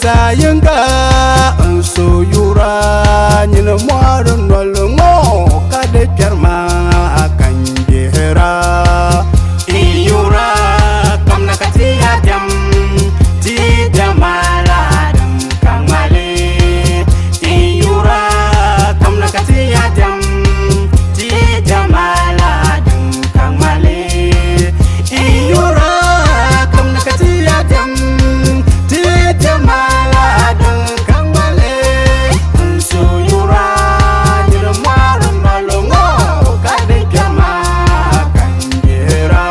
zaayinga n so yura nyini mɔri noli ŋɔ ka di kpɛri ma ka n gbihira. N yura kamna ka ti ya diɛm ti diɛma la din ka ŋmali. N yura kamna ka ti ya diɛm ti diɛma la din ka ŋmali. N yura kamna ka ti ya diɛm ti diɛma la din ka ŋmali. N so yura nyini mɔri noli ŋɔ ka di kpɛri ma ka n gbihira.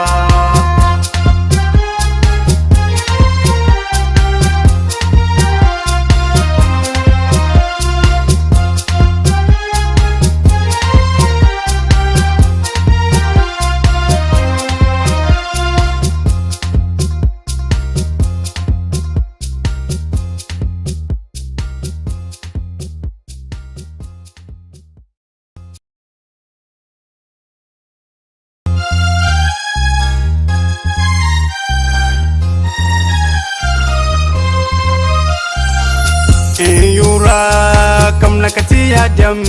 N yura kamna ka ti ya diɛm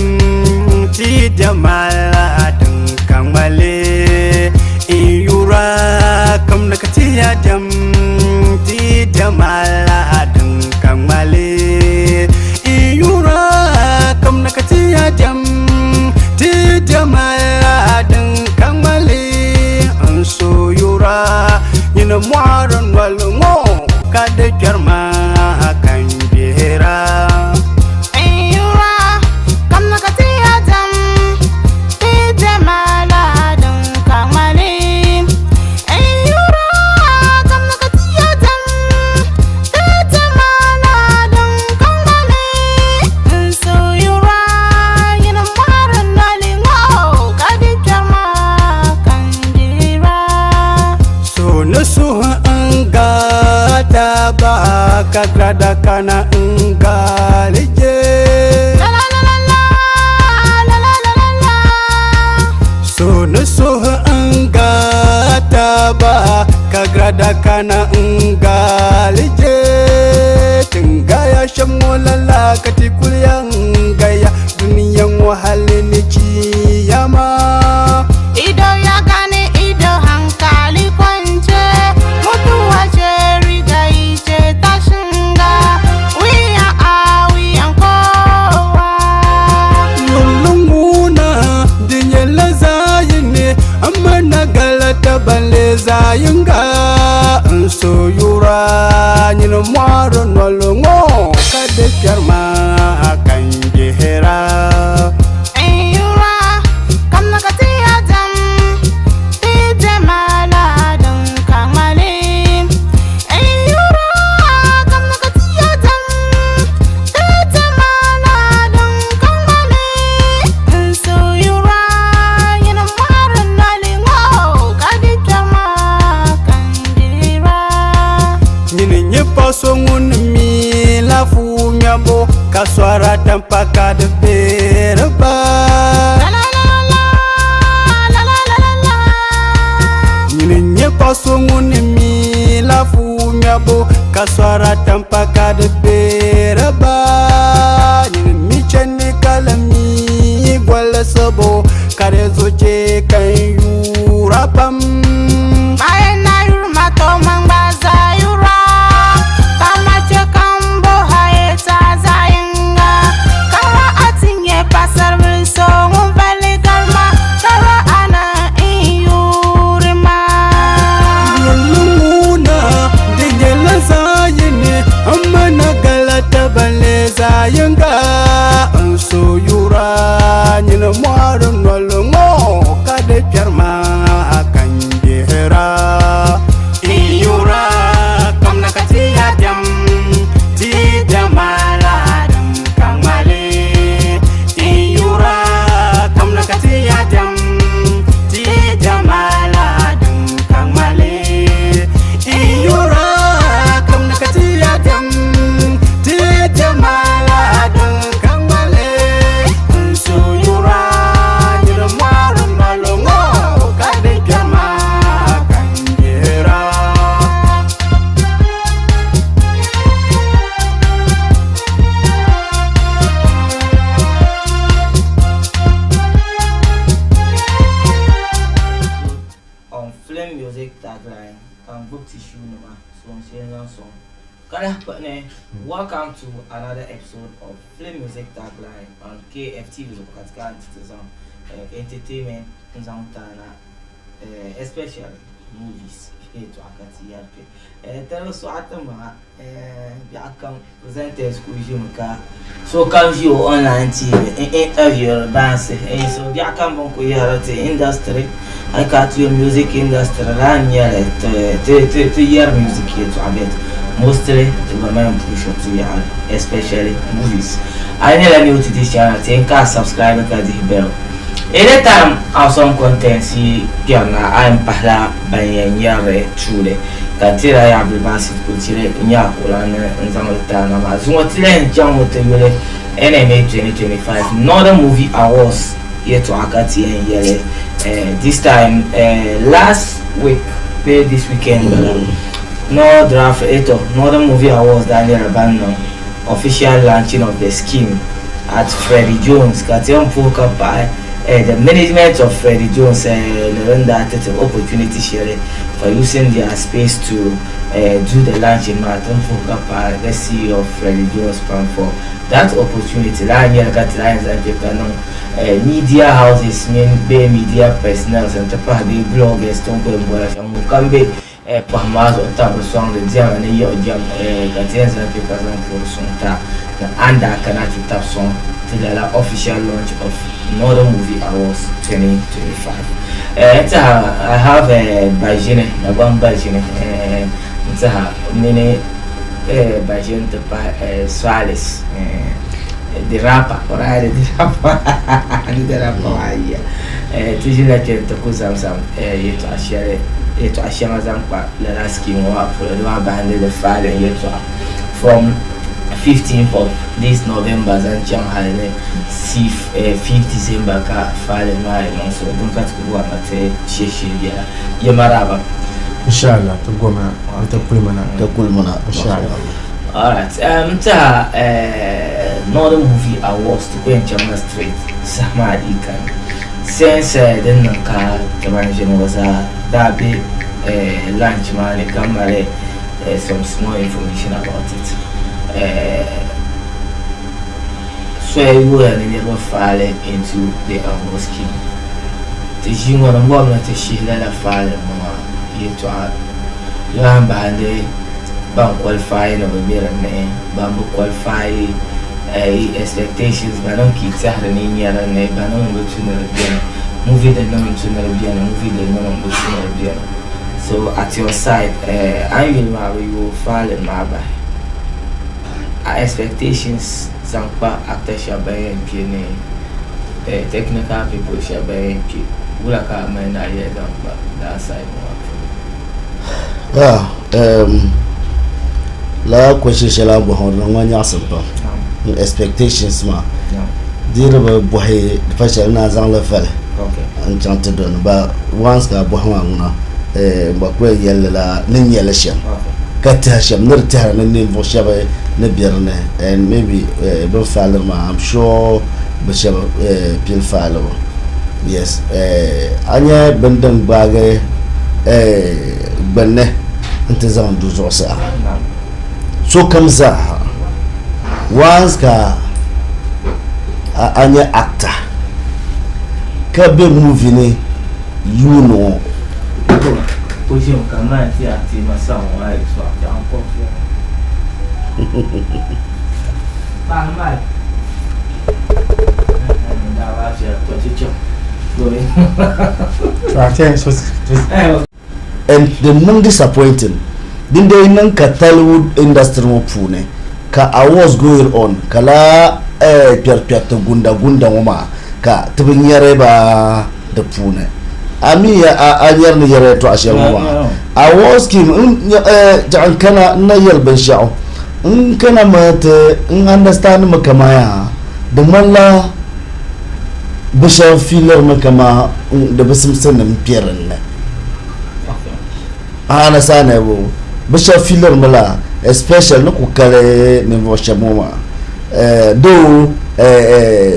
ti diɛma la din ka ŋmali. N yura kamna ka ti ya diɛm ti diɛma la din ka ŋmali. N yura kamna ka ti ya diɛm ti diɛma la din ka ŋmali. N so yura nyini mɔri noli ŋɔ ka di kpɛri ma ka n gbihira. N yura kamna ka ti ya diɛm ti diɛma la din ka ŋmali. N yura kamna ka ti ya diɛm ti diɛma la din ka ŋmali. N so yura nyini mɔri noli ŋɔ ka di kpɛri ma ka n gbihira. So ni suhi n gata ba ka grada kana n galije. La la la la la, la la la la la. So ni suhi n gata ba ka grada kana n galije. Tingaya shɛm ŋɔ lala ka ti kuli yan gaya duniya ŋɔ hali ni chiyama. Ido ya gani ido hankali kwance mutuwa ce riga ice ta shinga wuya a wuyan kowa. Yulunguna di nyɛla zaayini amma na galata balle zaayinga n so yura nyini mɔri noli ŋɔ ka di kpɛri ma ka n gbihira. N yura kamna ka ti ya diɛm ti diɛma la din ka ŋmali. N yura kamna ka ti ya diɛm ti diɛma la din ka ŋmali. N so yura nyini mɔri noli ŋɔ ka di kpɛri ma ka n gbihira. Nyini nyɛ paɣa so ŋun mi laafuu ŋmɛbu ka sɔra tampa ka di beeri ba. La la la la la la la la la. Nyini nyɛ paɣa so ŋun mi laafuu ŋmɛbu ka sɔra tampa ka di beeri ba. Nyini mi chani ka la mi golisibu ka di zuɣu chɛ ka n yuura pam. Bayan na yuri ma to man gba za yura kama che kan bo haye ta zayinga kara atinye pasar bil so ŋun vali garma kara ana in yuri ma. Yulunguna di nyɛla zaayini amma na galata balle zaayinga n so yura nyini mɔri noli ŋɔ ka di kpɛri ma ka n gbihira. gbubi tissue nima so n shɛli zaŋ sɔŋ ka lahi kpuɣi ni. Welcome to another episode of Film Music Tagline on KFTV zuɣu ka ti kana nti ti zaŋ entertainment n zaŋ taana especially movies yɛltɔɣa ka ti yɛri kpe. Tariga sɔɣa ti maŋa biɛɣu kam presenters kuli ʒimi ka sokam ʒi o online TV n interviewri baansi so biɛɣu kam bini kuli yɛhiri ti industry hali ka ti yuli music industry laa n nyɛli ti yɛri music yɛltɔɣa but mostly ti gba mali pushiri ti yaɣali especially movies. A yi nyɛla new to this channel ti yɛn ka a subscribe ka dihi bell. Anytime awesome content yi kpɛrina a yɛn pahila ban yɛn nyɛrili tuuli ka n teeri a yaɣa Bilbaasi kuli chili n nya kuɣulana ni n zaŋ li ti a na maa. Zuŋɔ ti lahi chaŋ mi ti yuli NMA 2025 Northern Movie Awards yɛltɔɣa ka ti yɛn yɛli this time last week bee this weekend bala Nordraf eto Northern Movie Awards daa nyɛla ban niŋ official launching of the scheme at Freddie Jones ka ti yɛn puhi ka pahi the management of Freddie Jones ni din daa ti ti opportunity shɛli for using their space to do the launching maa ti ni puhi ka pahi the CEO of Freddie Jones pam for that opportunity. Lala nyɛli ka ti lahi yɛn zaŋ kpe ka niŋ media houses mini bee media personnel n ti pahi bee bloggers ti ni kuli boli shɛm ŋun kam be Pɔhim maa zuɣu tabiri sɔŋdi diɛma ni yiɣi jɛm ka ti yɛn zaŋ kpe ka zaŋ puhiri suŋ ti a ni a ni daa kana ti tabi sɔŋ ti lala official launch of Northern Movie Awards 2025. N tiɛha I have Baʒini, Dagbaŋ Baʒini n tiɛha mini Baʒini ti pahi Swalis the rapper, alright, the rapper, the rapper maa yiya. Ti ʒila kpe n-ti ku zamzam yɛltɔɣa shɛli yɛltɔɣa shɛŋa zaŋ kpa lala scheme ŋɔ maa polo di maa bahindi di filing yɛltɔɣa from 15th of this November zaŋ chaŋ hali ni 5th December ka filing maa yɛn niŋ so din ka ti ku bɔri ni ti shihi shihi biɛla. Ye maraba. Inshallah ti gomina ti kulimina. Ti kulimina inshallah. Alright, n tiɛha Northern Movie Awards ti ku yɛn chaŋla straight saha maa dii kani. Since din niŋ ka ti ban ʒini ŋɔ zaa daa be lunch maa ni ka mali some small information about it. Soya yooya ni niriba faali into the award scheme. Ti ʒii ŋɔ ni bɔrimi ni ti shihi lala faali ŋɔ maa yɛltɔɣa lahi bahindi ban qualify ni bi be din ni, ban bi qualify expectations ba niŋ ka yi tɛhiri ni yi nya din ni, ba niŋ bi tu ni di beni, movie din niŋ n-tu ni di beni, movie din niŋ m-bi tu ni di beni. So at your side, a ni yuli maa bi yooi filing maa bahi. A expectations zaŋ kpa actor shɛba ban yɛn kpe ni technical people shɛba ban yɛn kpe, wula ka a mali ni a yɛli zaŋ kpa that side ŋɔ maa polo? Yeah, lala question shɛli a ni bɔhi ŋɔ di niŋ ma nyaɣisim pam. N expectations maa di yi di bi bɔhi di pa shɛli n naan zaŋ li vali n chaŋ ti doni but once ka a bɔhi maa ŋuna n gba ku yɛn yɛli li la ni nyɛ li shɛm ka tɛha shɛm ni di tɛhiri ni ninvuɣ shɛba ni be di ni and maybe bɛ ni faaliri maa I'm sure bɛ shɛba pili faalibu yes a nya bini din gbaagi gbunni nti zaŋ du zuɣusaa sokam zaaha once ka a nyɛ actor ka be movie ni yuuni ŋɔ. And din niŋ disappointing din dee niŋ ka Tollywood industry ŋɔ puuni ka awards going on ka laa kpɛrikpɛriti gunda gunda ŋɔ maa ka ti bi nyari ba di puuni. A mi ya a nyari ni yɛri yɛltɔɣa shɛli ŋɔ maa awards scheme n n kana n na yɛli binshɛɣu n kana mi ti n understand mi kaman yaa di ŋmanila bi shɛba fiilirimi kaman di bi simsi ni m kpe din ni. A understand bo bi shɛba fiilirimi la especially ni ku kali ninvuɣu shɛba ŋɔ maa though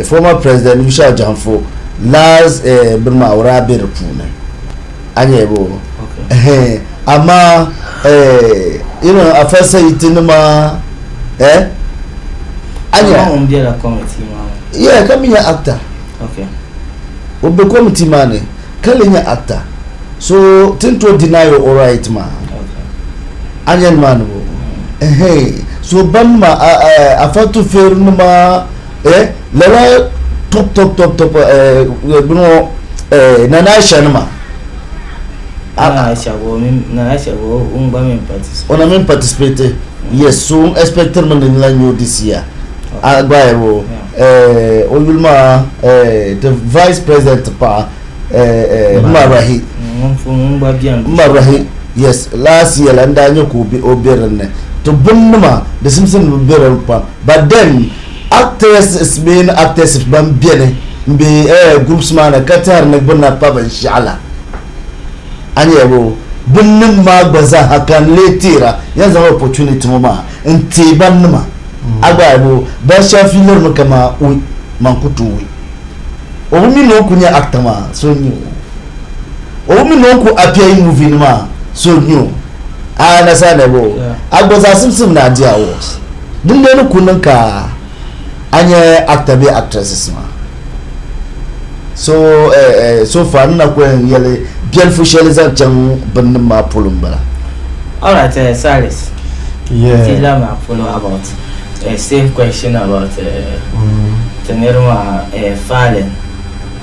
former president Yushau Jahanfo last bini maa o daa be di puuni. A nyɛ bo amma irin afa sayiti nima eh a nyɛ ŋun bela committee maa ni. Yeah, ka mi nyɛ actor. Okay. O be committee maa ni ka le nyɛ actor. So tin to deny o right maa. Okay. A nyɛ maa ni bo. Ehe. So ban ma afa tufeer nima eh lala top top top top eh bino eh Nana Aisha nima. Nana Aisha bo min Nana Aisha bo un gba min participate. Ona min participate. Yes, so n expected mi ni la nyo this year. A gba ye bo eh o yuli maa eh the vice president paɣa eh eh Mma Rahi. Ŋun gba beni. Mma Rahi. Yes, last year la n daa nyɛ ka o be o be dinni. To binnima di simsi ni bi be dini pam but then actresses mini actors ban beni n be eh groups maa ni ka tɛhiri ni bɛ na pa binshɛɣu la a nya bo binnim maa gba zaaha ka n lee teera yɛn zaŋ opportunity ŋɔ maa n teei bannima a gba bo ban shɛba fiilirimi kaman ui man ku tooi o bi mi ni o ku nyɛ actor maa so n nyɛ o o bi mi ni o ku appear in movie ni maa so n nyɛ o a understand bo a gba zaa simsim ni a di awards din dee ni ku niŋ ka a nyɛ actor bee actresses maa so eh, eh, so far n na ku yɛn yɛli biɛlifu shɛli zaŋ chaŋ binnim maa polo n bala. Alright, Cyrus. Yeah. Ti la maa polo about same question about ti niriba maa filing.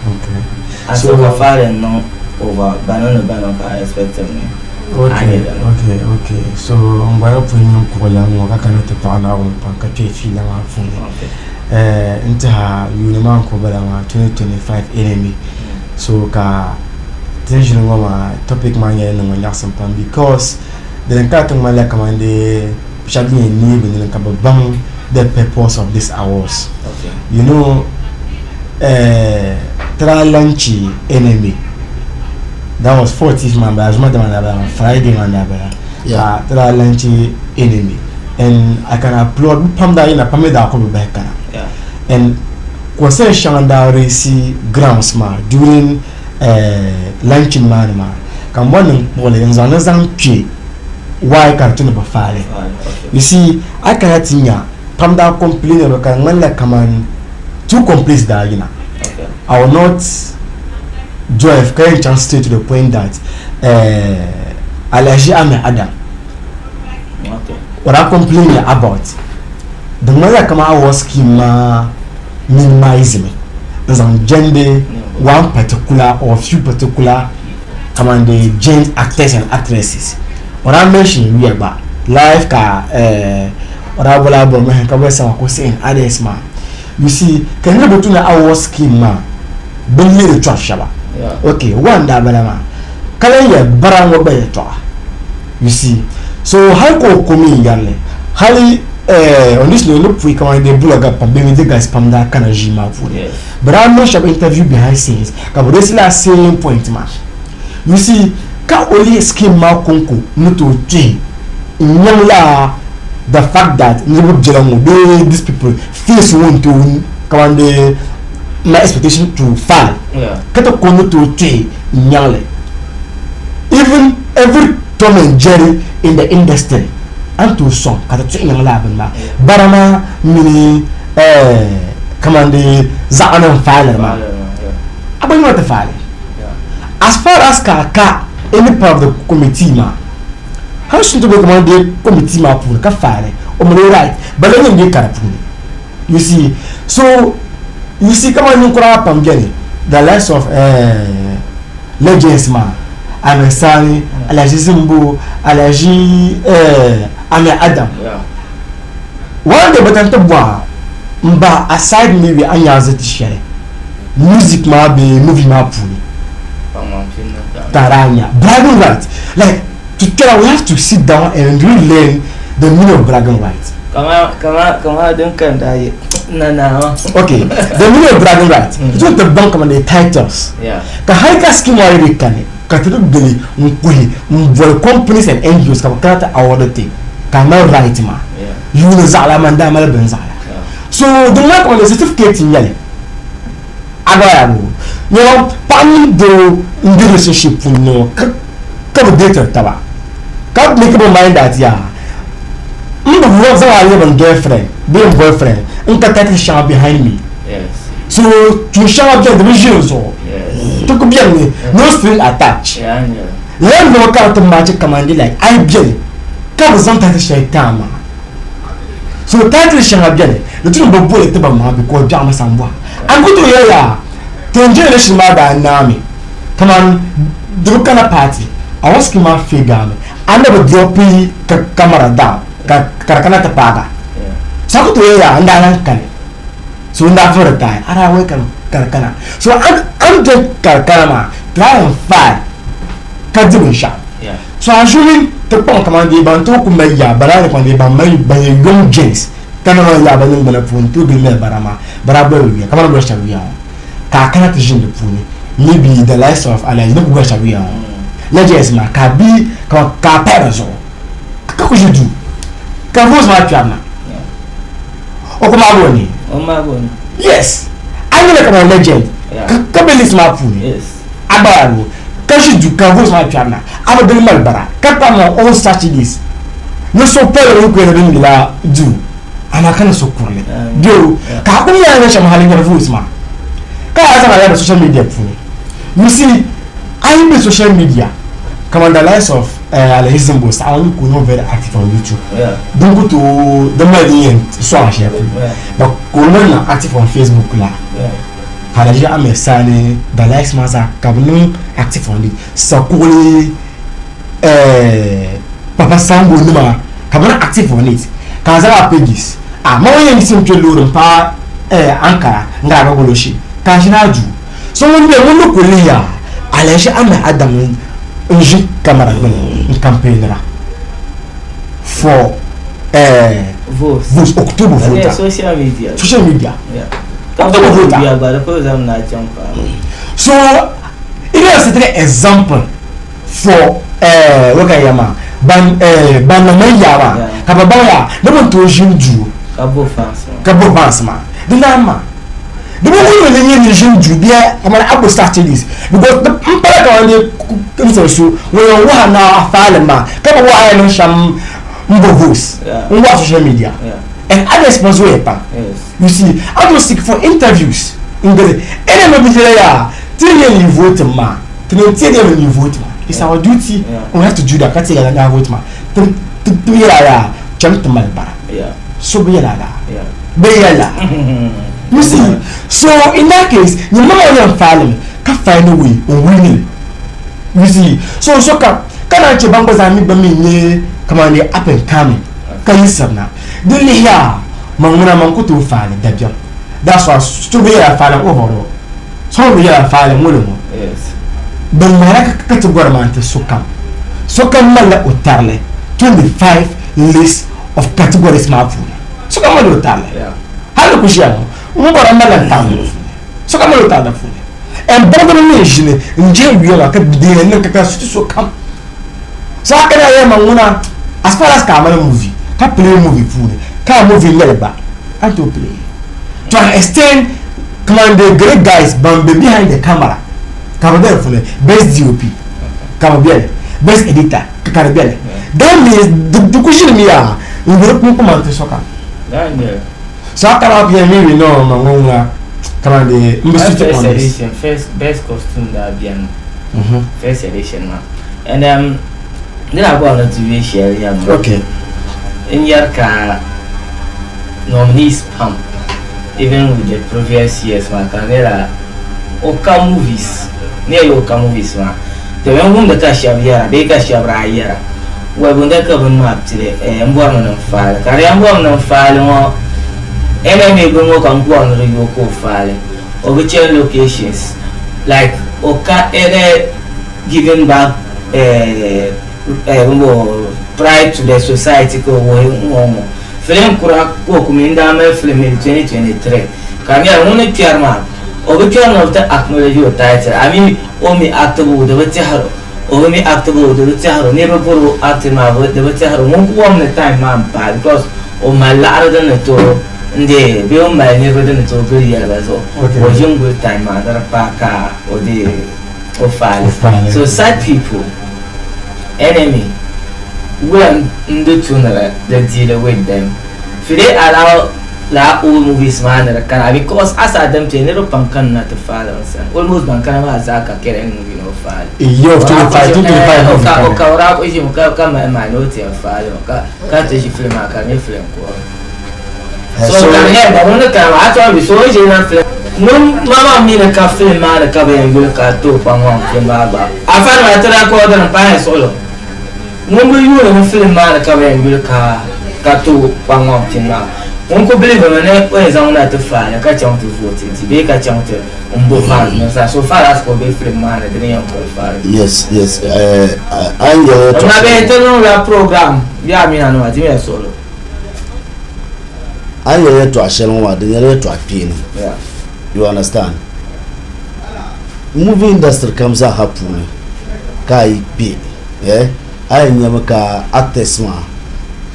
Okay. And so ka filing niŋ over bana ni bana ka a expect ni a Okay, nyɛ dini. okay, okay. So n gba ni pun niŋ kuɣu lan ŋɔ ka kana ti paɣi Naawuni pam ka kpe fiila maa puuni. Okay. N tiɛha yuuni maa n-kuli bala maa 2025 enemy. So ka ti ni ʒini ŋɔ maa topic maa nyɛla din niŋ ma nyaɣisim pam because di ka ti ŋmanila kamani dee shɛba din yɛn neei bɛ nini ka bɛ baŋ the purpose of this awards. Okay. You know, ti daa lanchi enemy that was 14th maa n-bala Zuma dama n-daa bala maa Friday maa n-daa bala ka ti daa lanchi enemy and I can applaud bɛ pam daa yina pam mi daa kuli bi bahi kana and concern shɛŋa n-daa raise grounds maa during launching maa ni maa ka m bɔri ni n kpuɣili n zaŋ li zaŋ kpe why ka di tu ni bɛ faali you see a kana ti nya pam daa complain mi ka di ŋmanila kaman two complaints daa yina I will not drive ka yɛn chaŋ straight to the point that Alhaji Ahmed Adam o daa complain about di ŋmanila kaman award scheme maa minimize mi n zaŋ jɛndi one particular or few particular kaman the gent actors and actresses o daa mention yuya gba live ka o daa boli album ka boli sama ko and others maa you see ka niriba tu ni award scheme maa bɛ lihiri chɔri shɛba okay one daa bala maa ka lahi yɛli bara ŋɔ gba yɛltɔɣa you see so hali ka o ko mi n-yɛri li hali on this note ni pui kamani dee blogger pam bee media guys pam daa kana ʒii maa puuni bɛ daa niŋ shɛba interview behind scenes ka bɛ raise lala same point maa you see ka o lihi scheme maa konko ni tooi tuhi n-nyaŋ lala the fact that niriba bela ŋɔ bee these people face ŋɔ n-tooi kamani dee my expectation to fall ka ti ko ni tooi tuhi n-nyaŋ li even every Tom and Jerry in the industry a ni tooi sɔŋ ka ti tuhi nyaŋ lala bini maa bara maa mini kamani dee zaɣa ni n-faaliri maa a gba nyɛma ti faali as far as ka a ka any part of the committee maa hali so ti be kamani dee committee maa puuni ka faali o mali o right ba la nyɛ n-dee ka di puuni you see so you see kamani ninkura maa pam beni the likes of legends maa Ahmed Sani, Alhaji Zimbo, Alhaji Ahmed Adam one day bɛ ti bɔha m ba aside maybe a nya ti shɛli music maa bee movie maa puuni ka a daa nya bragging right like to tell we have to sit down and really learn the meaning of bragging right. Kama kama kama din kan da yi na na. Okay, the meaning of bragging right. So the bank kama the titles. Yeah. Ka hali ka scheme wa yiri kani ka ti bili n kuhi n boli companies and NGOs ka bi kana ti award ti ka na right ma. Yuuni zaɣila man daa mali bin zaɣila. So din maa kama the certificate n nyɛli. Agba yaa bo. Nyɛla paɣa mini doo n be relationship puuni ni ŋɔ ka bi deetiri taba ka make up mind that yaa n bi bɔri zaŋ a lɛbi n girlfriend bee n boyfriend n ka title shɛŋa behind me so tuun shɛŋa beni di bi ʒi n zuɣu ti ku beni mi no string attached lala nima ka bi ti match kaman di like a yi beni ka bi zaŋ title shɛli ti a maa. So title shɛŋa beni di tu ni bi boli ti ba maa because biɛɣu mi san bɔha. A ni ku tooi yɛli yaa tin generation maa daa naami kaman di bi kana party a waski maa feegaami a ni bi dropi ka camera down ka ka di kana ti paaga. So a ku tooi yɛli yaa n daa lahi kani so n daa vuri taai a daa wait ka di kana. So a ni be ka di kana maa try and find ka di binshɛɣu. So assuming ti kpaŋ kaman dee ban tooi ku mali yaa bala ni kaman dee ban mali ban nyɛ young gents ka na maa yaa ba niŋgbuna puuni tooi gili mali bara maa bara boli yuya kamani boli shɛba yuya ŋɔ ka a kana ti ʒini di puuni maybe the likes of Alhaji ni ku boli shɛba yuya ŋɔ legends maa ka a bi ka a pahi ba zuɣu ka ku ʒi duu ka voice maa kpɛri na o ku maagi o ni yes a nyɛla kaman legend ka be list maa puuni. A gba yaa ka ʒi duu ka voice maa kpɛri na a bi gili mali bara ka kpa maa all Saturdays ni so pali o kuyana din yila duu amaa ka ni so kurili bɛ ka a kuli yaa shɛm hali nyɛri voice maa ka yaa zaŋ a yɛri social media puuni you see a yi be social media kaman the likes of Alhaji Zimbo saɣa ŋɔ ku niŋ very active on YouTube din ku tooi din mali din yɛn sɔŋ a shɛli polo but ka o niŋ active on Facebook la. Alhaji Ahmed Sani the likes maa zaa ka bi niŋ active on it Sakuɣili Papa Sango nima ka bi niŋ active on it ka a zaŋ a pages a ma ŋun yɛn yiɣisi n-kpe loori m-paai Ankara n-gari a golo shee ka a ʒini a duu so ŋun be ŋun ni ku lihi a Alhaji Ahmed Adam n-ʒi kamara gbuni n-campaignira for votes October voter social media social media. So it is an example for waka yama ban ban na mai yama ka ba baya na ban to ʒin duu ka bo fans ka bo fans ma di na ma di bo wuli ni nyɛ ni ʒin duu bia kamar abu Saturdays because n pala ka wani n sɔrɔ so ŋun yɛn waha na faali ma ka bi waha niŋ shɛm n bo voice n waha social media and others ma zoya pam. You see, I go seek for interviews n gili ene mi bi yɛla yaa ti ni yɛn yi vote maa ti ni ti yɛn yi vote maa it's our duty we have to do that ka ti yɛla yaa vote maa ti ti yɛla yaa cham ti mali bara so bi yɛla laa bi yɛla you see so in that case nyɛ mama yɛn faali mi ka find a way n win li you see so so ka ka naan chɛ ban gba zaa mi gba mi nyɛ kamani up and coming ka yiɣisiri na di lihiya. Man ŋuna man ku tooi faali dabiɛm. That's why so bi yɛla faali overall. So bi yɛla faali ŋɔ li ŋɔ. Bin ŋmahira category maa n-ti sokam. Sokam malila o tarili 25 list of categories maa puuni. Sokam mali o tarili. Hali ni ku ʒiya ŋɔ, n bɔra malila n tarili di puuni. Sokam mali o tarili di puuni. And baŋdiba mi n-ʒini n-jihi yuya maa ka di yɛn niŋ ka ti sokam. So a kana yɛli ma ŋuna as far as ka a mali movie ka play movie puuni ka a movie ŋmɛli gba a ni tooi play to an extent kaman the great guys ban be behind the camera ka bi be di puuni best DOP ka bi beni best editor ka di beni that means di ku ʒinimi yaa n yuri kunkuma n ti sokam so a kana ti yɛli mi no ma ŋɔ ŋuna kaman de n bi suit on this. First best costume daa beni first edition maa and di na bɔri ni ti yuli shɛli yɛm okay n yɛri ka nominees pam even with the previous years maa ka nyɛla o ka movies ni yɛli o ka movies maa domin n wumdi ka shɛba yɛra bee ka shɛba daa yɛra wabunda ka bini maa pili n bɔrimi ni n faali ka di yɛn bɔrimi ni n faali ŋɔ NMA bini ŋɔ ka n bɔri ni di yooi ka o faali o bi chani locations like o ka any giving back pride to the society ka o wuhi ŋɔ ŋɔ film kura ka o kumi n daa mali film in 2023 ka di nyɛla ŋun ni kpɛri maa o bi kpɛri ni o ti acknowledge o title I mean o mi actibu di bi tɛhiri o bi mi actibu di bi tɛhiri o niriba bori o acting maa di bi tɛhiri o ŋun ku wom ni time maa m paai because o mali laɣiri din ni tooi n deei bee o mali niriba din ni tooi gili yɛli ba zuɣu ka o ʒini guli time maa ni di paai ka. o di o faali. O faali. So such people, enemy, wula n di tu ni di deal with them? Should they allow la old movies maa ni di kana because as at dem te niriba pam kanna ti faali n sani almost ban kana maa zaa ka current movie ni o faali. A year of 25, 2025 movie Ka kani. ka o daa kuli ʒimi ka ka mali mali ni o ti yɛn faali mi ka ka ti ʒi film maa ka di nyɛ film kurili. So ka di nyɛla ŋun ni kana maa a tɔri bi so o ni ʒi na film ŋun ma maa mi ni ka film maa ni ka bi yɛn yuli ka tooi kpaŋ film maa gba afa nima ti daa kɔɔdiri n pahi suɣulo ŋun bi yuuni ni film maa ni ka bi yɛn yuli ka ka tooi kpaŋ film maa ŋun ku believe mi ni o yɛn zaŋ na ti faali ka chaŋ ti vote nti bee ka chaŋ ti n bo fans ni sa so far as ka o be film maa ni di ni yɛn qualify. Yes, an yɛlɛ Na bɛ ti niŋla program yaa mina nima ti mi suɣulo. An yɛlɛ yɛltɔɣa shɛli ŋɔ maa di nyɛla yɛltɔɣa kpeeni. You understand? Movie industry kam zaaha puuni ka a yi kpe a yɛn nyɛmi ka actors maa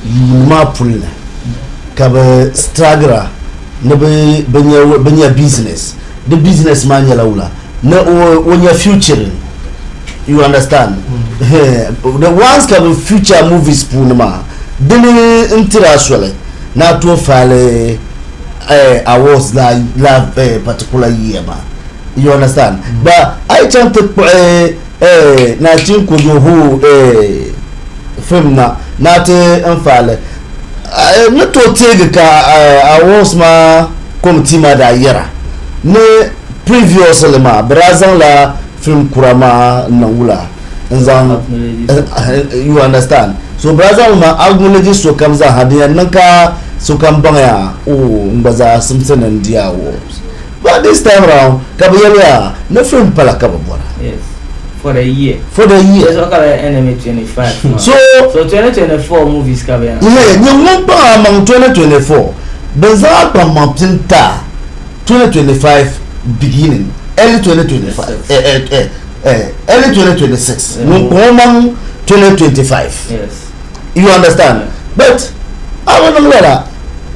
yuuni maa puli ni ka bi struggle ni bi nya business. Di business maa nyɛla wula ni o nya futuring. You understand? The ones ka bi future movies puuni maa dini n tiri a soli ni a tooi faali awards la particular year maa. You understand? But a yi chaŋ ti kpuɣi 19 Kojo film na ni a ti n faali ni tooi teegi ka awards maa committee maa daa yɛra ni previously maa bi daa zaŋla film kura maa n niŋ wula n zaŋ, you understand? So bi daa zaŋ ma acknowledge sokam zaaha din yɛn niŋ ka sokam baŋya o n gba zaa simsi ni n di awards, but this time round ka bi yɛliya ni film pala ka bi bɔra. Yes. For the year. For the year. Yes, ka bɛ NMA 25. So So 2024 movies ka bɛ yan. Yeah, nyɛ ŋun kpaŋ a maŋ 2024 bin zaŋ a kpaŋ maŋ pini ta 2025 beginning, early 2025, early 2026, ŋun kpaŋ o maŋ 2025. You understand? But a bi niŋ lala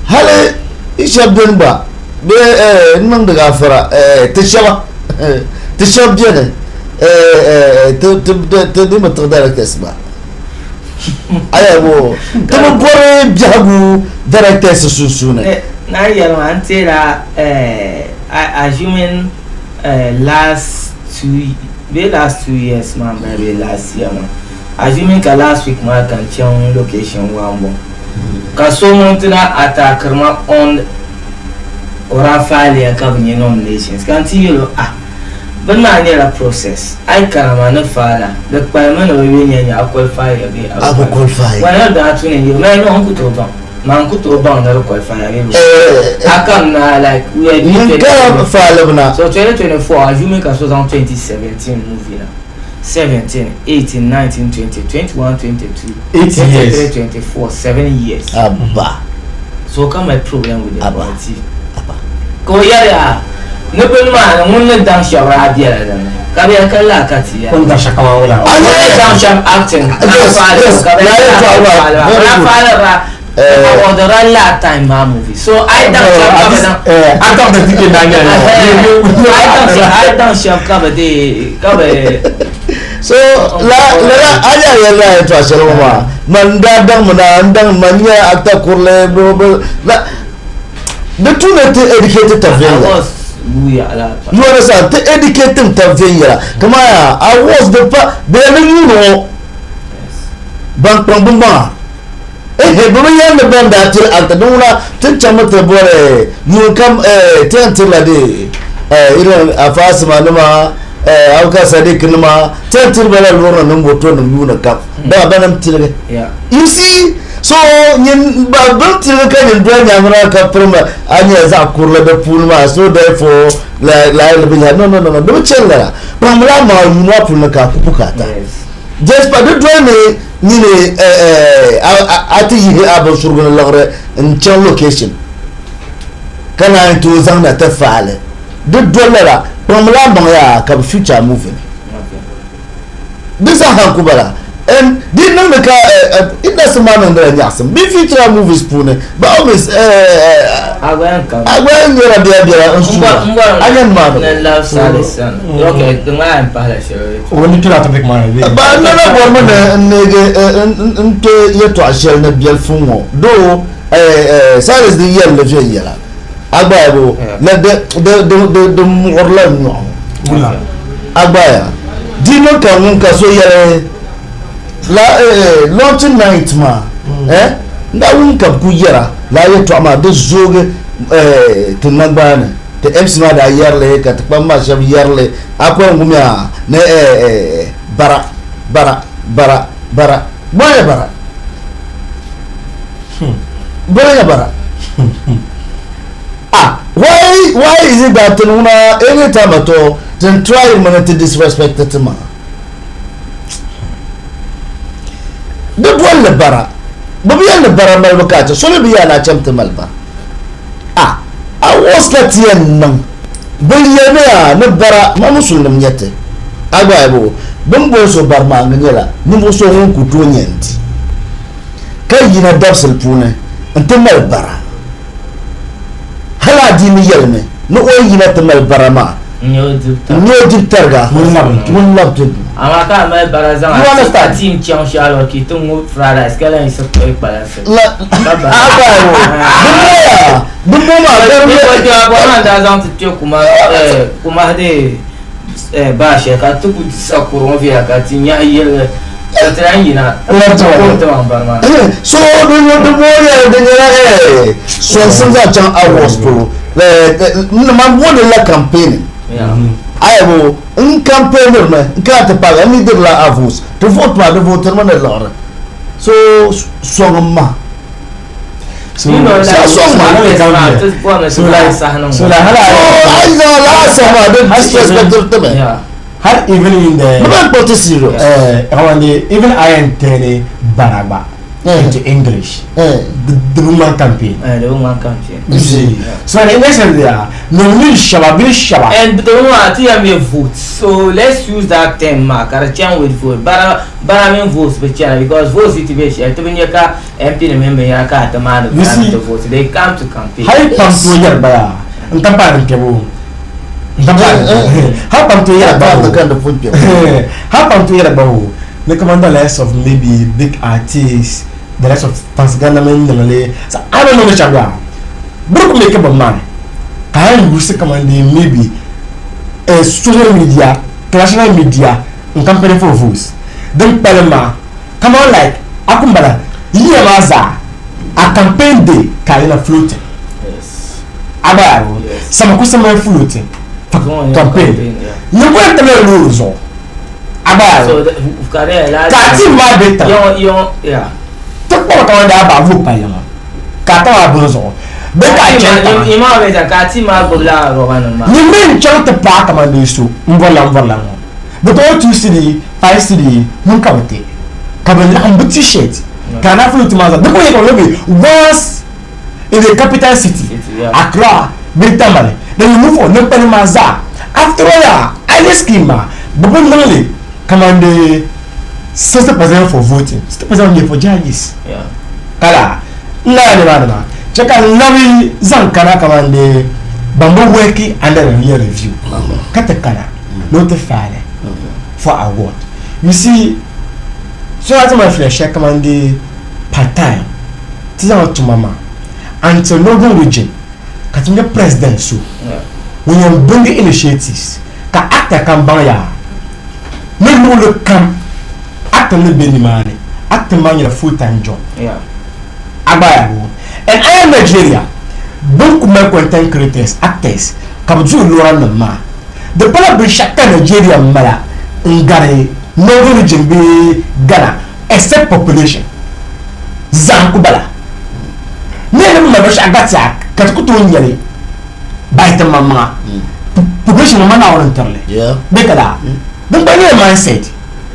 hali i shɛba beni gba bee n niŋdi gaafara ti shɛba beni ti di mi tiɣi directors gba ayabo ti bi bɔri biɛhigu directors sunsuuni. Na yɛli maa n teela assuming last 2 years maa n bala bee last year maa, assuming ka last week maa ka n chaŋ location Wambo ka so ŋun ti na attackiri ma on o daa faaliya ka bi nyɛ nominations ka n ti yɛl o, ah, bini maa nyɛla process a yi kana maa ni faala di kpalimi ni bi yuli nyɛ nyɛ a qualify ya bee A bi qualify. Wani daa tu ni yɛ ma no n ku tooi baŋ maa n ku tooi baŋ ni di qualify ya bee bi a kam na like we are doing Ŋun ka faalibu na. So 2024, assuming ka so zaŋ 2017 movie na, 17, 18, 19, 20, 21, 22, 8 years. 23, 24, 7 years. Abba. So ka my problem with the Abba. committee Abba. Ka o yɛri a ni bini maa ni ŋun ni daŋ shɛba daa bɛla dinni ka bɛ yɛli ka laa ka ti yɛli Kun da shaka ma wula. ŋun ni daŋ shɛba acting ka Yes, faali ka bɛ Na yɛli yi ka tɔɣi maa. faali ba Very ka good. faali ba o dɔrɔ laa time maa movie so a yi daŋ shɛba ka bɛ daŋ Actor of the decade na nyɛ. A yi daŋ shɛba ka bɛ dee ka bɛ So la la a nya yɛli a yɛltɔɣa shɛli ŋɔ maa man daa daŋ mi na n daŋ man nyɛ actor kurili la di tu ni ti educate ta viɛnyɛla. Was wuya ala. You understand? Ti educate ta viɛnyɛla kama yaa awards di pa di yɛn ni yuuni ŋɔ ban kpaŋ bin maŋa ehe bi bi yɛn ni ban daa tiri actor din ŋuna tin chaŋ mi ti bɔri yuun kam ti yɛn tirila di irin afaasima nima, Abubakar Sadiq nima, ti yɛn tiri ba la lɔri nim moto nim yuuni kam dama ba nim tiligi. You see? So nyin ba bin tiligi ka nyin doli nyaŋa ka pirima a nyɛla zaɣ kurili di puuni maa, so therefore la la bi nya no no no no di bi chɛni lala kpaŋmila maa yuuni maa puuni ka a ku bukaata just pa di doli ni nyini a ti yihi a bin surigu ni liɣiri n chaŋ location ka naan tooi zaŋ na ti faali di doli lala kpaŋmila maŋ yaa ka bi future movie ni di zaa han ku bala. And di niŋdi ka industry maa niŋdila nyaɣisim bɛ feature movies puuni ba always a gba yɛn nyɛla biɛla biɛla n suura a nyɛ nimaani ba n nana bɔrimi ni n neegi n kpe yɛltɔɣa shɛli ni biɛlifu ŋɔ doo Silas di yɛlli viɛnyɛla a gba bo la di muɣirila nyɔɣu a gba ya di niŋ ka ŋun ka so yɛli la launching night maa n daa wum ka bi ku yɛra laa yɛltɔɣa maa di zoogi ti nangbaani ti MC maa daa yɛrili ka ti kpamba maa shɛba yɛrili a ku yɛn wumiya ni bara bara bara bara bɔya bara Bɔya nya bara ah why is it that tin ŋuna anytime at all tin try mini ti disrespect ti maŋa di bolli bara bi bi yɛli ni bara malibu ka a chɛ so mi bi yɛli ni a chɛmi ti mali bara ah a wɔs ka ti yɛn niŋ bi yɛlimiya ni bara ma musulinim nyɛ ti a gba ayabo bin boli so bari maa nyɛla ninvuɣu so ŋun ku tooi nyɛ n di ka yina dabisili puuni nti mali bara. Hal adiini yɛlimi ni o yi yina ti mali bara maa n-nyɛ o dibu tariga ŋun labi ti duu. Amaa ka a mali bara zaŋ a team chaŋ Charlotte ti ŋub fried rice ka lan yiɣisi kpuɣi kpalansi. Ka bara. Dimbɔŋɔ maa Bɔri maa n-daa zaŋ ti kpe Kumahdi baa shɛli ka ti ku sa kuri ŋɔ viɛla ka ti nyahi yirigi ka ti lahi yina So di booni di nyɛla sɔŋsim zaŋ chaŋ awards polo man booni la campaigning ayabo n campaigniri mi n kana ti paagi n ni dirila a votes ti vote maa di vootiri mi ni liɣiri so sɔŋim ma. So, you know, like, so, so, like, so, like, how even in the no put it serious even I am telling Baragba into English the woman campaign the woman campaign you see so in English there no need shaba be shaba and the woman I think I'm vote so let's use that term mark at a chance with vote bara bara mean votes but because votes it be share to be MP nim mini binyɛra ka a ti maani You see, to vote. They come to campaign. Hali pam tooi yɛri ba yaa n ka paai din kpɛbu n ka paai hali pam tooi yɛri ba hali pam tooi yɛri ba o ni kaman the likes of maybe big artists the likes of Fancy Ghana mini niŋli so a bi niŋdi shɛba yaa bɛ ku make bi money ka a yɛn use kaman di maybe social media traditional media n campaign for votes din kpalim maa Kaman like a ku bala yiya maa zaa a campaign day ka a yina floating. A gba yaa sama ku sama floating for campaign. Nyɛ ku yɛn tamla loori zuɣu. A gba yaa ka a team maa be tiŋa ti kpuɣi kaman daa baɣa vooi palli ŋɔ ka a tam a bini zuɣu bee ka a chani tiŋa. Nyini mi n-chaŋ ti paai kaman dee so m-bɔrila m-bɔrila ŋɔ. Bɛ tooi 2 cedi, 5 cedi ŋun ka bɛ ti ka bɛ laɣim bɛ t-shirt ka a float maa zaa di kuli nyɛ ka bɛ be once in the capital city Accra bee Tamale then you move on ni kpalim maa zaa after all yaa ID scheme maa bɛ bi niŋ li kaman di 60% for voting 60% nyɛ for judges ka laa n lala ni maa ni maa chɛ ka n labi zaŋ kana kaman di ban bi work under the year review ka ti kana. ni o ti faali for award. You see, so a ti mali fiila shɛli kamani di part time ti zaŋ tuma maa until Northern region ka ti nya president so ŋun yɛn bring initiatives ka actor kam baŋ yaa ni luɣuli kam actor ni be nimaani actor maa nyɛla full time job a gba yaa bɔ and I am Nigeria bɛ ni ku mali content creators actors ka bɛ duhi lora nim maa Di pala binshɛɣu ka Nigeria mala n-gari Northern region bee Ghana except population zaa n-ku bala. Ni ni bi mali binshɛɣu gba ti a ka ti ku tooi nya li bahi ti maŋmaŋa. Population ŋɔ maa Naawuni n-tiri li bee ka laa? Din gba nyɛla mindset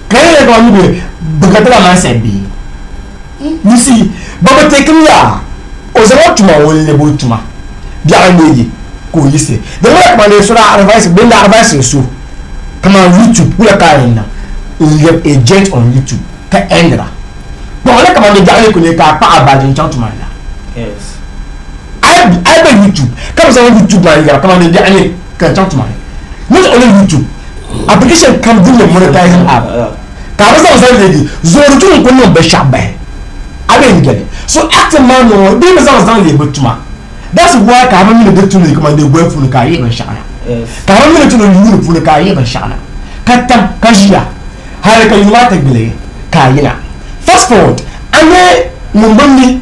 ka di nyɛla kamani bɛ bi garitila mindset bee? You see, ban bi teekim yaa o zaŋ o tuma o n-lɛbi o tuma biɛɣu n-leegi ka o yiɣisi. Di ŋmanila kaman di so daa advice bee n-daa advice so kaman YouTube wula ka a yɛn niŋ n-lɛbi a jet on YouTube. ka endira kpaŋ la kamani di biɛɣu yi ku ne ka a kpaɣi a baaji n-chaŋ tuma ni la. Yes. A yi be YouTube ka bi zaŋ YouTube maa yɛra kamani di biɛɣu ne ka n chaŋ tuma ni. Not only YouTube, application kam din nyɛ monetizing app ka a bi zaŋ zaŋ leegi zoori tu n-ku niŋ binshɛɣu bahi a bee n-geli. So acting maa niŋ o bee bi zaŋ zaŋ leegi bi tuma. That's why ka a bi mi ni di tu ni kamani di goli puuni ka a yihi binshɛɣu na. Ka a bi mi ni ti ni yuuni puuni ka a yihi binshɛɣu na ka tam ka ʒiya. Hali ka yuma ti gili ka a yina. Fast forward, a nya ŋun bi mi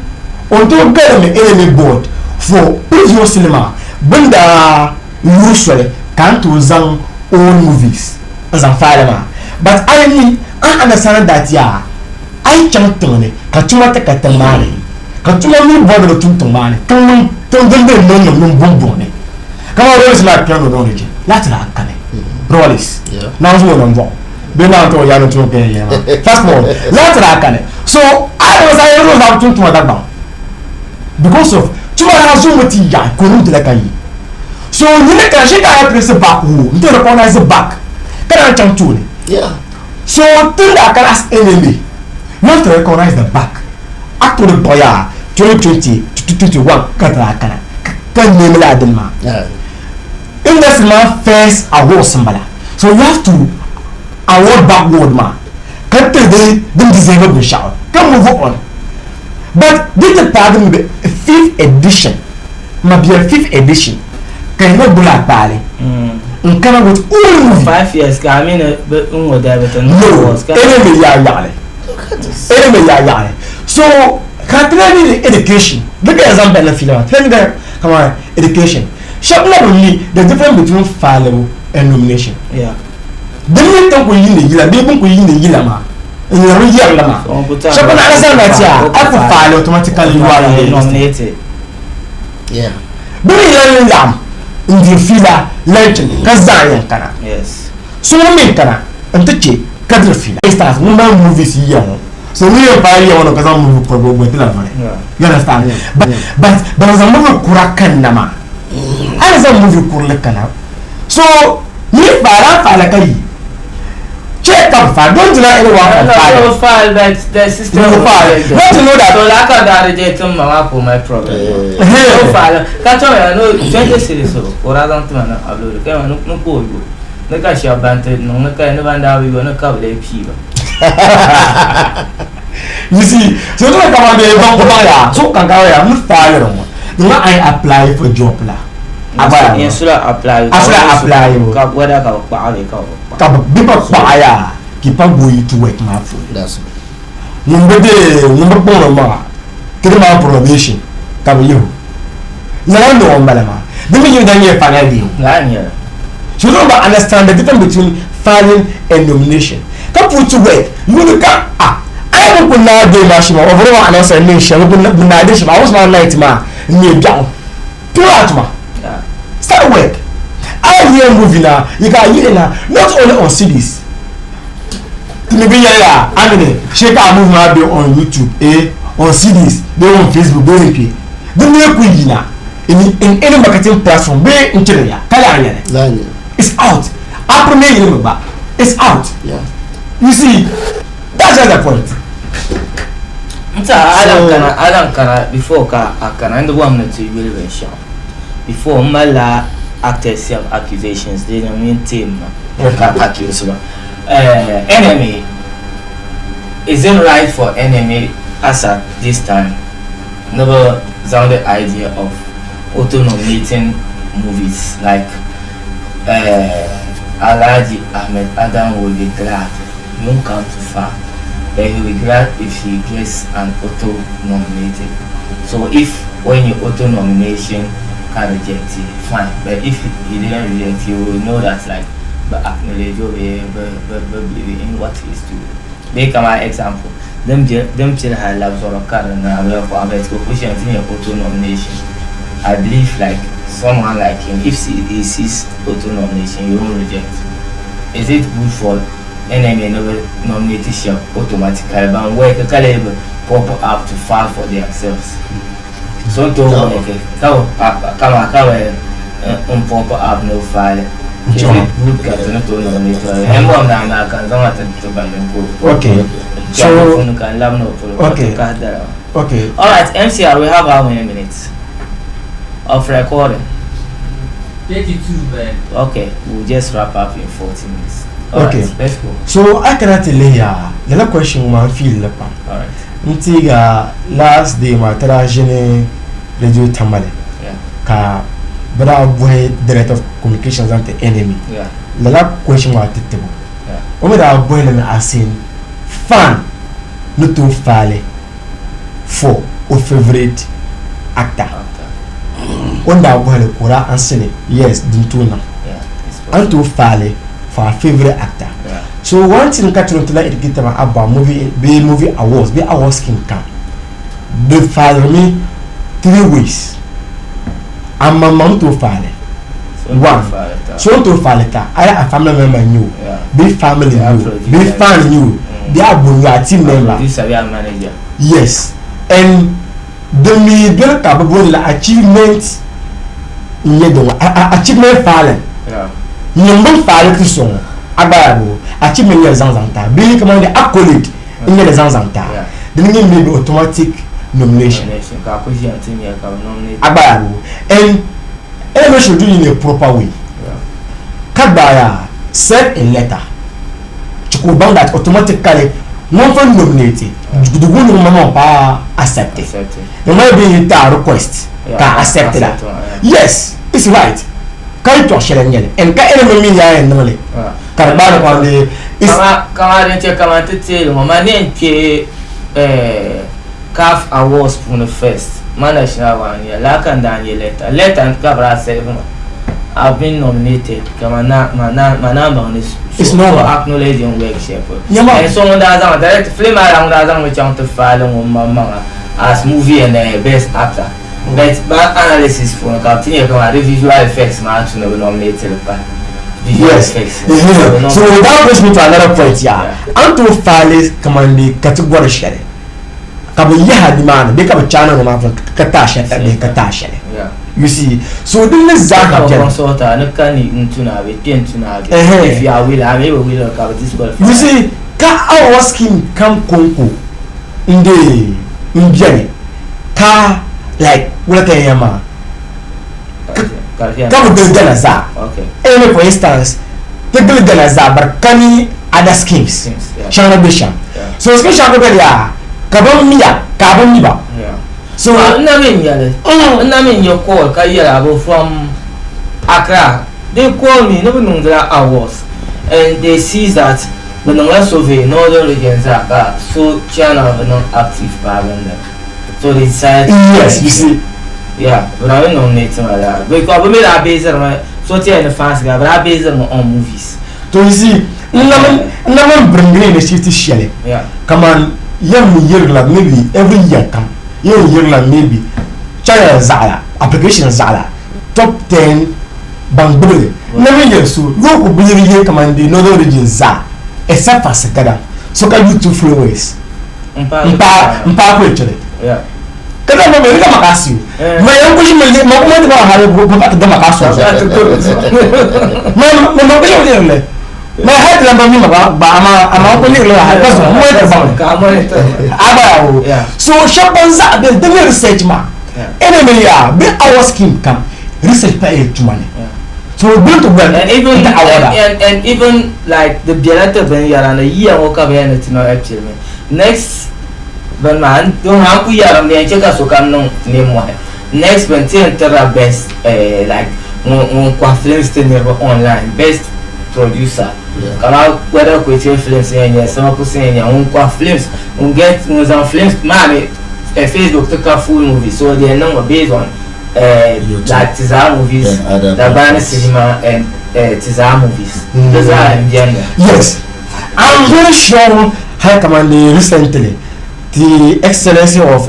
o ni tooi garimi enemy board for previously maa bɛ ni daa yuri soli ka a ni tooi zaŋ own movies n zaŋ file maa but a yi mi a ni understand that yaa a yi chaŋ tiŋ ni ka tuma ti ka tiŋ maa ni ka tuma mi bɔri ni bɛ tum tiŋ maa ni tiŋ mini tiŋ din be niŋ nim mini buŋbuŋ ni kamani Rollins maa kpɛri ni o niŋ di je lati daa kani Rollins naa zuŋ o nambɔɣu bee naa n-ti o yaa ni tum kpɛn yɛli maa first of all lati daa kani so a yi niŋ zaɣ yini zaɣ tum tuma Dagbaŋ because of tuma daa zuŋmi ti yaɣi ka o niŋ dila ka yi so nyini ka ʒi ka a press back wo n ti recognize back ka naan chaŋ tooni so tin daa kana as enemy you have to recognize the back a tooni kpuɣi yaa 2020 to 2021 ka ti daa kana ka name laa dini maa industry maa first awards n bala so you have to award backward maa ka tiri di din deserve binshaɣu ka move on but di ti paagi mi bi fifth edition ma bia fifth edition ka yi na gbubi a kpaali n kana with all movie 5 years ka I mean n ŋɔ daa bi ti no enemy yaa yaɣali enemy yaa yaɣali so ka tiri ni education di ka yɛn zaŋ bɛn na fiila maa tiri ni kama education shɛba na bi mi the difference between filebu and nomination. Yeah. Din mi tin ku yiindi yila bee bin ku yiindi yila maa n yɛri yɛrili maa shɛba na understand that yaa a ku file automatically you are in the list. Nominated. Yeah. Bi mi lan laɣim n diri fiila lanchin ka zaŋ yɛn kana. Yes. So ŋun mi kana n ti che ka diri fiila. Instance ŋun mali movies yiya ŋɔ so ŋun yɛn paai yiya ŋɔ ni ka zaŋ movie kura o gba ti la vari. Yeah. You understand? But ban zaŋ movie kura kanna maa a ni zaŋ movie kurili kana so yi faala a faala ka yi che ka bi faala don't deny anyone from No, file. no file, but the system No will file. reject them. Not to know that- So like I got reject mama for my problem. Eh. No file. Ka tell me, no 20 series so or rather than man upload. Ka no no ko yo. Ne ka sha bante no ne ka ne banda bi no ka bele pi ba. You see, so to come on the bank ba ya so kan ka ya mu file ro mo I apply for job la. Abaya. Yin sula apply. Asula apply o. Ka whether ka pa ale ka pa. Ka bi pa pa ya ki pa go to work ma fu. That's Ŋun bi de ŋun bi kpaŋ maa tiri maa probation ka bi yihu lala ni ŋun bala maa di mi yihi dan nyɛ final deal. La nya. So you don't understand the difference between filing and nomination. Ka put to work you ka ah ai bi ku naa de maa shima o bɔrɔ announce ne shɛm bi naa de shima a wasu maa night maa n nyɛ biɛɣu pure out ma Yeah. start work. I hear movie na you can hear na not only on CDs. Tumi bi yɛlɛ la amini ṣé ká movie ma be on YouTube on CDs be on Facebook be on P. Di mi ku yi na in any marketing platform be n tiri ya kali an yɛlɛ. Lanya. It's out. Apple me yɛlɛ mi ba it's out. Yeah. You see, that's just the point. Nta Adam kana Adam kana before ka akana ndi bom na ti yuli bin shɛŋa before n malila actors self accusations di ni mini team ma ka accuse ba enemy is it right for enemy as at this time ni bi zaŋ the idea of auto nominating movies like Alhaji Ahmed Adam will be glad he won't come too far, but he will be glad if he gets an auto nominated. So if when you auto nomination can reject it, fine. But if he didn't reject, he will know that like but acknowledge or but believe in what he's doing. Make my example. Them them chill her loves or a car and I will push auto nomination. I believe like someone like him, if he sees auto nomination, he won't reject. Is it good for NMA never nominate shop automatically, but where can pop up to file for themselves? So to kama kama pop up no file. Is it good ka to nominate? Embo na na kan zama ta to ba Okay. So okay. Okay. All right, MCR, we have how many minutes of recording? 32, man. Okay, we'll just wrap up in 40 minutes. All Okay. right, let's go. So a kana ti lihi yaa lala question maa n feel li pam. All right. N tiiga last day maa ti daa ʒini radio Tamale ka bi daa bɔhi director of communications zaŋ ti NMA lala question maa ti tibo. O mi daa bɔhi li mi as in fan ni tooi faali for o favourite actor. O ni daa bɔhi li ka o daa answer li yes din tooi niŋ. A ni tooi faali for a favourite actor. So one thing ka ti ni ti lahi educate taba about movie bee movie awards bee award scheme kam di faalirimi three ways. A maŋmaŋ ni tooi faali one so ni tooi faali ta either a family member n-nyɛ o bee family n-nyɛ o bee fan n-nyɛ o bee a bo n-nyɛ a team member. Yes and din mi beni ka bɛ booni li achievement n-nyɛ din ŋɔ achievement filing nyini bini faali ti so ŋɔ a gba yaa bo achievement nyɛla zaŋ zaŋ ti a bee kamani di accolade n-nyɛ li zaŋ zaŋ ti a dini nyɛ maybe automatic nomination a gba yaa bo and anyway should do in a proper way ka gba yaa send a letter chɛ ka o baŋ that automatically ŋun pun nominate di wuhi ni ŋun maŋmaŋ pa accept it might be yi ti a request ka a accept la yes it's right ka yi tɔɣi shɛli n-nyɛ li and ka enemy mi yaa yɛn niŋ li ka di gbaari pam di Kamani din chɛ kamani ti teeli ŋɔ ma ni yɛn kpe CAF awards puuni first ma national one n-nyɛ lala ka n daa nyɛ letter letter ka bɛ daa send ma I've been nominated ka ma na ma na ma naan baŋ ni It's so normal. acknowledging work shɛli polo Nyama. And so ŋun daa zaŋ direct film maa daa ŋun daa zaŋ mi chaŋ ti faali ŋun maŋmaŋa as movie and best actor but ba analysis puuni ka bɛ ti nyɛ kamani di visual effects maa tu ni bɛ nominate li pahi visual Yes. effects ka bɛ So nominate that brings me to another point yaa. Yeah. A ni tooi faali kamani di category shɛli ka bɛ yaha nimaani bee ka bɛ chaai niŋ maa puuni ka ti a shɛli bee ka ti a shɛli. Yeah. You see, so din ni zaa Ka ka bɛ bɛni. consult a ni ka ni n tuna bɛ kpe n tuna bɛ. Ɛhɛn. If you are willing, a mi bi willing ka bɛ disqualify. You see, ka award scheme kam konko n de n bɛni ka like wula ka yɛn maa ka bɛ gili Ghana zaa. Okay. Anyway, for instance, ti gili Ghana zaa but kani other schemes Schemes, yeah. shɛŋa ni bɛ shɛm. Yeah. So scheme shɛŋa gba bɛni yaa ka bɛ miya ka a bi mi ba. Yeah. So n na mi nyɛli n na mi nyɛ call ka yɛla bi from Accra they call me ni bi niŋdila awards and they see that bi niŋla survey northern region zaa ka so channel bi niŋ active paagi n dini so they decided to yes you see yeah bi na mi nominate ma la because bi mi daa based mi so ti yɛli ni fans ga bi daa based mi on movies to you see n na mi n na mi bring initiative shɛli yeah kaman yɛm mi yirila maybe every year kam yɛn yirila maybe channel zaɣila application zaɣila top 10 ban gbubili n na mi yɛli so yoo ku bi yiri ye kaman di northern region zaa except for Sikada so ka YouTube followers n n paai n paai kuli chili yeah kada ma mi ka makasi Eh. ma yan kushi ma ma kuma ti ba hali ba ka da makasi ma ma ma kushi ma yirili ma head lamba mi ma ba ba ama ama ku yirili ha ka zo mo ta ba ka monitor abawo Yeah. so shɛba ban zaɣa bɛ di mi research maa ene mi yaa bi our scheme kam research pa e tuma ni so we going to well and even the award and even like the biɛla ti bin yɛra ni yiya ŋɔ ka bi yɛn ni ti niŋ actually next bin maa n han ku yɛrim di yɛn chɛ ka sokam niŋ nimmohi next bin ti yɛn tirila best like ŋun ŋun kɔhi films ti niriba online best producer kama whether Kwete films yɛn nyɛ Samakusi yɛn nyɛ ŋun kɔhi films ŋun get ŋun zaŋ films maa mi Facebook ti ka full movie so di yɛn niŋmi based on YouTube. like Tizaa movies And other Dagbani platforms. cinema and Tizaa movies di zaa n bɛni mi. yes i'm very sure how kamandi recently the excellency of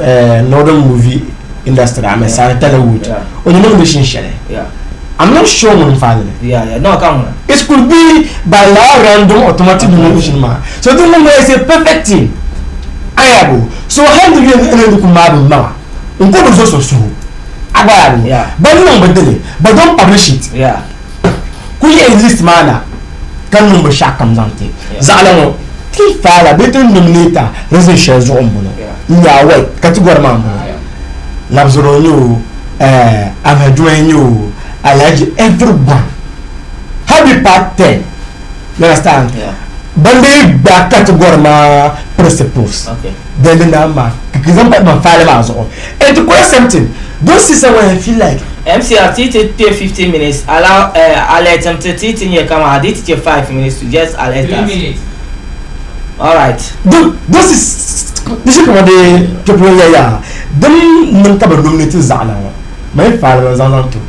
northern movie industry I mean Sari Telewood Yeah. o ni nomination shɛli Yeah. i'm not sure ŋun faali li Yeah, yeah. No, come on. it could be by law random automatic nomination maa so di niŋ is a perfect thing ayabo so hali di yɛn ɛnɛ ku maa bi maŋa n ko bi zo so suhu agba Yeah. yabo ba niŋ bi dili but don't publish it Yeah. ku yɛ list maa na ka niŋ bi shɛɣu kam zaŋ ti Yeah. zaɣila ŋɔ Ti faala bee ti nominate a reason shɛli zuɣu m-bɔŋɔ. N nya award category maa m-bɔŋɔ. Labzoro n-nyɛ o, Ahmed Jumai n-nyɛ o, Alhaji, everyone. Hali bɛ paai 10. You understand? Ban dii gbaai category maa principles. Then di naan maa ka zaŋ pa ban faali maa zuɣu. And to correct something, don't see someone and feel like MCR ti ti kpe 15 minutes allow alert m ti ti ti nyɛ kaman a di ti che 5 minutes to just alert 3 us. minutes. Alright. Don't don't see di shee kaman di kpɛpolo ya yaa din niŋ ka bɛ nominate zaɣila ŋɔ ma yi faali bɛ zaŋ zaŋ ti o.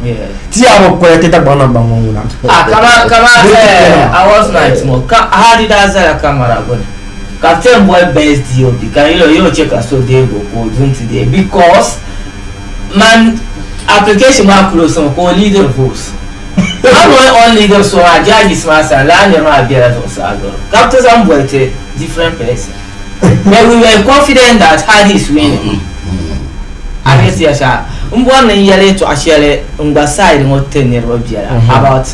Ti yaa bi kɔya ti Dagbaŋ na baŋ ŋɔ ŋuna. Ah kaman kaman Di ti kpɛna maa. awards night ŋɔ ka hali di daa zala camera gbuni ka bɛ ti yɛn boli best DOP ka yɛl o yɛl o che ka so deegi o ka o du nti deei because Man application maa close mi ka o leader votes. A ni o ni leader so maa judges maa sani lala niri maa bela zuɣusaa garo ka bɛ ti zaŋ boli ti different person. But we were confident that Hadi is winning. A ni ti ya shɛli n bɔri ni n yɛli yɛltɔɣa shɛli n gba side ŋɔ ti niriba biɛla about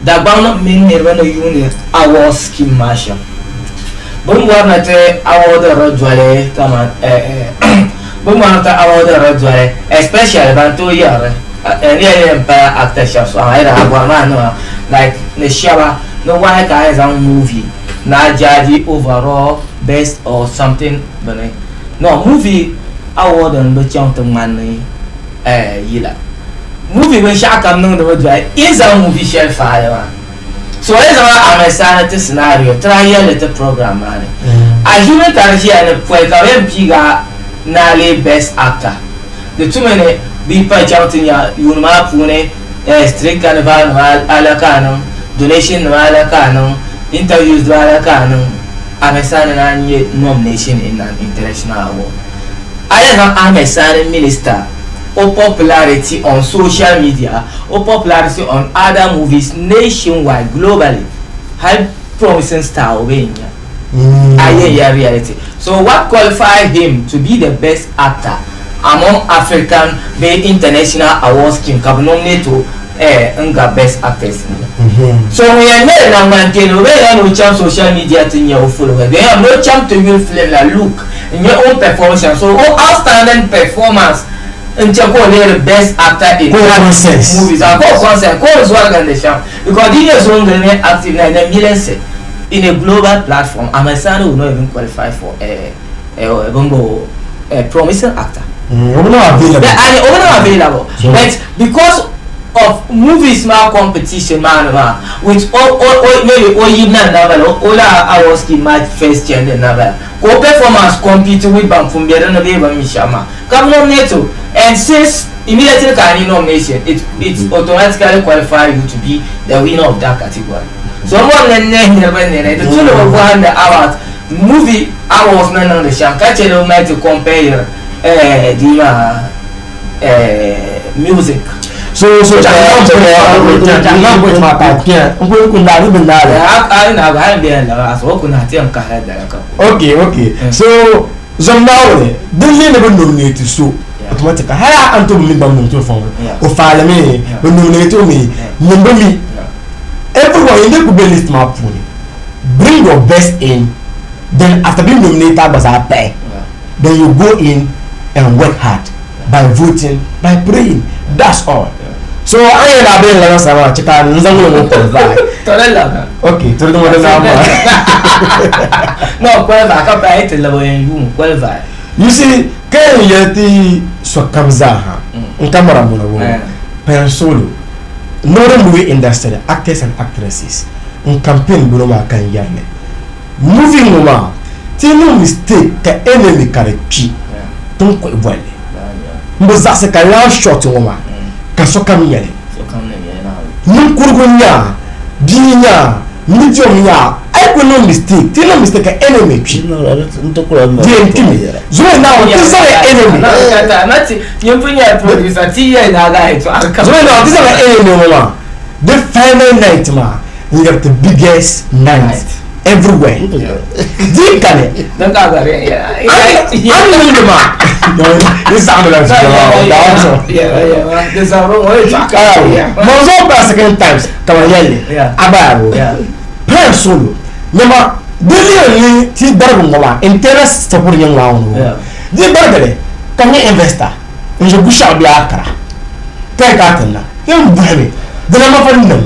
Dagbaŋ nim mini niriba ni yuuni award scheme maa shɛm. Bɛ ni bɔri ni ti award ri doli kaman bɛ ni bɔri ni ti award ri doli especially ban tooi yiɣiri n yɛli ni n pala actor shɛba so amaa a bɔri maa nima like ni shɛba ni wahi ka a yɛn zaŋ movie ni a jaaji overall best or something bini no movie award n bi chaŋ ti ŋmani yila movie binshɛɣu kam niŋdi mi doli yi zaŋ movie shɛli faali maa so yi zaŋ Ahmed Sani ti scenario tira yɛlli ti program maa ni a ʒimi ka di ʒiya ni pɔi ka bɛ yɛn piigi a ni a leei best actor di tumi ni bɛ yi pa chaŋ ti nya yuuni maa puuni street carnival nima ala ka a niŋ donation nima ala ka a niŋ interviews nima ala ka a niŋ Ahmed Sani naan nyɛ nomination in an international award. A yɛn zaŋ Ahmed Sani minister o popularity on social media, o popularity on other movies nationwide, globally, hali promising star o bee n-nya. A yɛn ya reality. So what qualify him to be the best actor among African bee international award scheme ka bɛ nominate o eh n ga best actors ni. So ŋun yɛn ŋmɛri naŋgbankpeeni o bee ya ni o chaŋ social media ti nya o followers bee ya ni o chaŋ ti yuli film la look n nya o ni perform shɛm so o outstanding performance n che ka o leeri best actor in Ka o that consent. movies ka o consent ka o zɔrigindi shɛm because di nyɛ zoongili mini active na ni milinsi in a global platform Ahmed Sani will not even qualify for a a bimbo a promising actor. O bi niŋ available. The, o bi niŋ available. But because of movies maa competition maa ni maa with o o o maybe o yibna n-na bala o la award scheme maa first chandi n-na bala ka o performance compete with ban pun be di ni bee bɛ mi shɛm maa ka bɛ nominate o and since immediately ka a ni nomination it it automatically qualify you to be the winner of that category so n bɔri ni n neei niriba nini di tu ni bɛ bɔhindi about movie awards ni niŋdi shɛm ka che ni bɛ mali ti compare dii maa music. So so na ko ma ka tiɲɛ n ko kun na ni bin na le. A na ba hali bɛ la a sɔrɔ kun na ti n kahi dala ka. Okay. So zom naawuni din li ni bi nominate so automatically hali an to mi ban nominate fɔn o faali mi bi nominate o mi nin bi mi everyone in the ku be list maa puuni bring your best in then after being nominated a gba zaa pahi then you go in and work hard by voting by praying that's all so an yɛn daa bɛ lana sama chɛ ka n zaŋ ŋɔ qualify Tɔle la okay tɔle ŋɔ di naa maa no qualify ka pa yi ti labo yɛn yuun qualify you see ka yɛn yɛli ti sokam zaa ha n ka mara muna bɔ Pen Solo Northern movie industry actors and actresses n campaign bolo maa ka n yɛri li Movie ŋɔ maa ti niŋ mistake ka enemy ka di kpi ti ni kuhi bolli. M bi zaɣisi ka last shot ŋɔ maa ka sokam nya li. Ninkurigu n-nya, bia n-nya, medium n-nya, a yi kuli niŋ mistake, ti niŋ mistake ka enemy kpi, di yɛn kpimi. Zuŋɔ Naawuni ti zaŋ enemy. Zuŋɔ Naawuni ti zaŋ enemy ŋɔ maa di final night maa. N-lɛbi the biggest night everywhere. Di kani. An niŋdi maa. Di saɣindi la Manzo pa second times kama yɛlli a gba yaa bo. Prime solo nyɛma Di lihiri ni ti darigi ŋɔ maa internal support nyɛ ŋmaa ŋɔ di darigili ka nyɛ investor n ʒi Gushiɛɣu bee Accra ka yi ka ti na yɛn bɔhimi di na mafa niŋ ŋɔ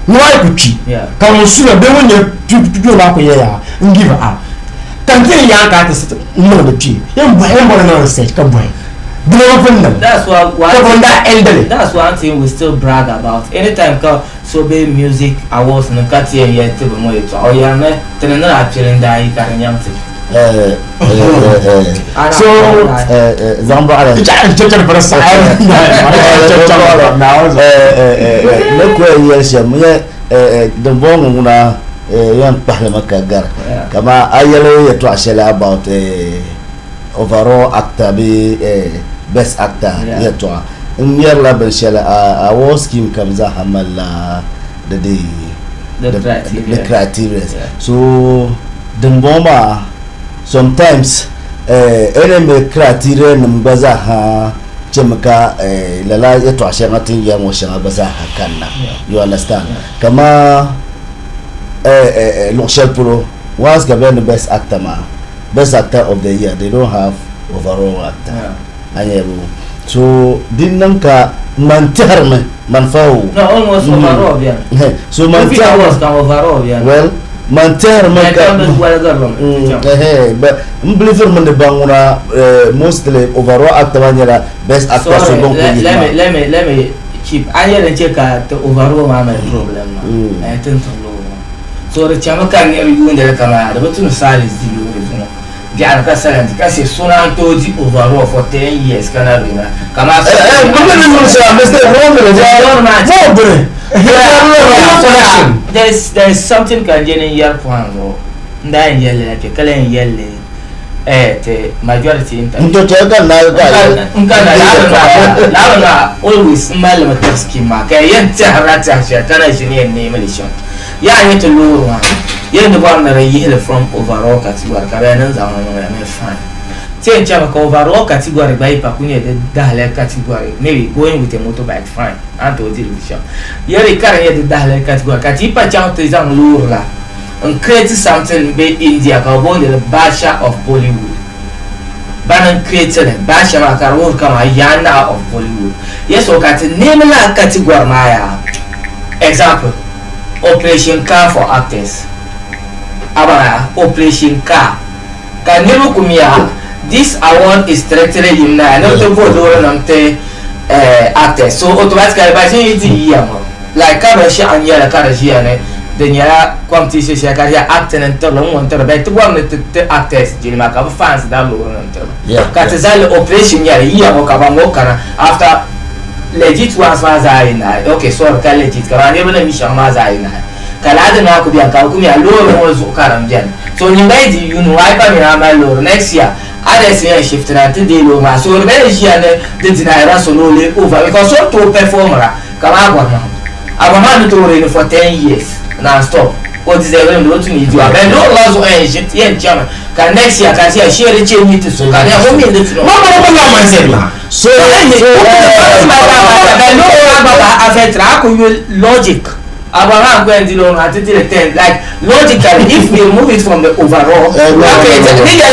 maa yi ku kpi ka ŋun su la bee ŋun nyɛ kpee maa ku yɛya n give up ka n ti yɛn yaan ka ti niŋ di kpee yɛn bɔhi yɛn bɔri niŋ research ka bɔhi di na mafa niŋ ka bɔ n daa end li. That's one thing we still brag about anytime ka so be music awards ni ka ti yɛn yɛli ti bi ŋɔ yɛltɔɣa o yɛri ni ti ni niŋ a pili n daa yi ka di nyaŋ ti. So zaŋ baɣali ni ku yɛn yɛli shɛm n nyɛ din bɔŋɔ ŋɔ ŋuna yɛn kpahilimi ka gari kama a yɛli yɛltɔɣa shɛli about overall actor bee best actor yɛltɔɣa n nyɛrila binshɛli award scheme kam zaaha malila di di criteria so din bɔŋɔ maa sometimes NMA criteria nim gba zaaha chɛmi ka lala yɛltɔɣa shɛŋa ti ni yɛri ŋɔ shɛŋa gba zaaha kanna you understand kaman luɣ shɛli polo once ka bɛ ni best actor maa best actor of the year they don't have overall actor a nyɛ bu so din niŋ ka man tɛhirimi man fa o no almost overall bɛni so man tɛhirimi ka overall bɛni well man tɛhirimi ka n bilifirimi ni ban ŋuna mostly overall actor maa nyɛla best actor so bin ku yihi maa let me let me keep a nyɛ din chɛ ka ti overall maa mali problem maa eh tin tin So di chami ka niriba yuundi li kamani di bi tu ni Salis di loori zuŋɔ biɛɣuni ka salinti ka she so naan tooi di overall for 10 years ka na bɛ na kamani There's something ka n je ni n yɛri pɔhim zuɣu n daa yɛn yɛli li la kpe ka lahi yɛn yɛli li eh ti majority interview. N to chɛ ka naai ka n ka na labi maa always n mali mi tiri scheme maa ka yɛn tɛhirila tɛhi shɛli ka na ʒini yɛn neemi li shɛm. Yaa nyɛ ti loori maa yɛn di bɔri ni di yihili from overall category ka bɛ niŋ zaŋ li niŋ ya mi fine. Ti yɛn chami ka overall category gba yi pa ku nyɛ di dahili category maybe going with a motorbike fine a ni tooi diri di shɛm. Yɛli ka di nyɛ di dahili category ka ti yi pa chaŋ ti zaŋ loori la n create something be India ka bɛ booni li Baasha of Bollywood. Bani n create li Baasha maa ka di wuhiri kaman Yaa Naa of Bollywood. Yes o ka ti name lala category maa yaa example. Operation Car for Actors Abaya Operation Car ka niriba ku miya this award is strictly yim na ni bi ti bo loori nim ti actors so automatically ba ʒin yi ti yiya ŋɔ like ka binshɛɣu n nyɛli ka di ʒiya ni di nyɛla competition shɛli ka di ʒiya acting n tirili n ŋɔ n tirili bɛ ti bɔri ni ti ti actors jilima ka bi fans dari loori nim tiri ba ka ti zali operation nyɛli yiya ŋɔ ka ban ŋɔ kana after legit ones maa zaa yi naai ok sorry ka legit ka maa niriba ni mi shɛŋa maa zaa yi naai ka lala dini maa ku beni ka bɛ ku mi a loori ŋɔ zuɣu ka din beni so nyin gba yi di yuuni ŋɔ a yi pa mi a mali loori next year others yɛn shift na nti deei loori maa so di bɛ ni ʒiya ni di deny ra so ni o lee over because so tooi performira kamani Abɔrima Abɔrima ni tooi reign for 10 years non stop o deserve li mi o tum yi diwa but loori la zuɣu yɛn ʒi yɛn chami ka next year ka ʒiya shee di chɛ mi ti so ka di o mi di tuni Ma bɔrɔ ko la mindset ma. So Logic. Abraham go and deal on at the 10. Like logically, if we remove it from the overall, no, okay, no, no.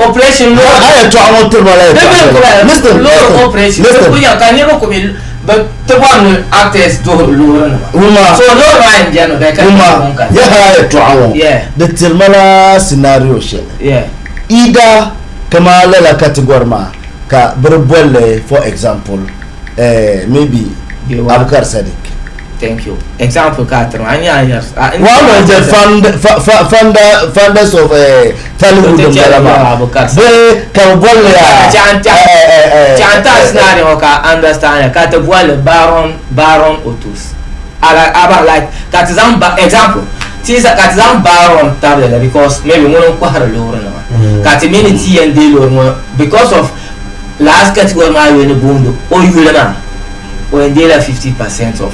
Operation a yɛltɔɣa ŋɔ tiri ba la yɛltɔɣa listen Lord operation. listen But the one actors do Lord. Wuma So Lord Ryan Jano, they can wuma yaha yɛltɔɣa ŋɔ Yeah. di tiri ma la scenario shɛli Yeah. either kama lala category maa ka biri bolli for example maybe Gewa. Abubakar Sadiq Thank you. Example, Catherine. I one of the fund, fa, fa, funder, founders of Tollywood Te n bala maa Abubakar Sadiq. bee ka bi bolli ya Chanta Chanta scenario ka understand ka te bolli Baron Baron Otus. Ala aba like ka te zaŋ ba example ti za ka te zaŋ Baron tabili la because maybe ŋuni n kɔhiri loori nima ka ti mini ti yɛn deei loori ŋɔ because of last category maa yuli ni boondi o yuli maa o yɛn deei la 50% of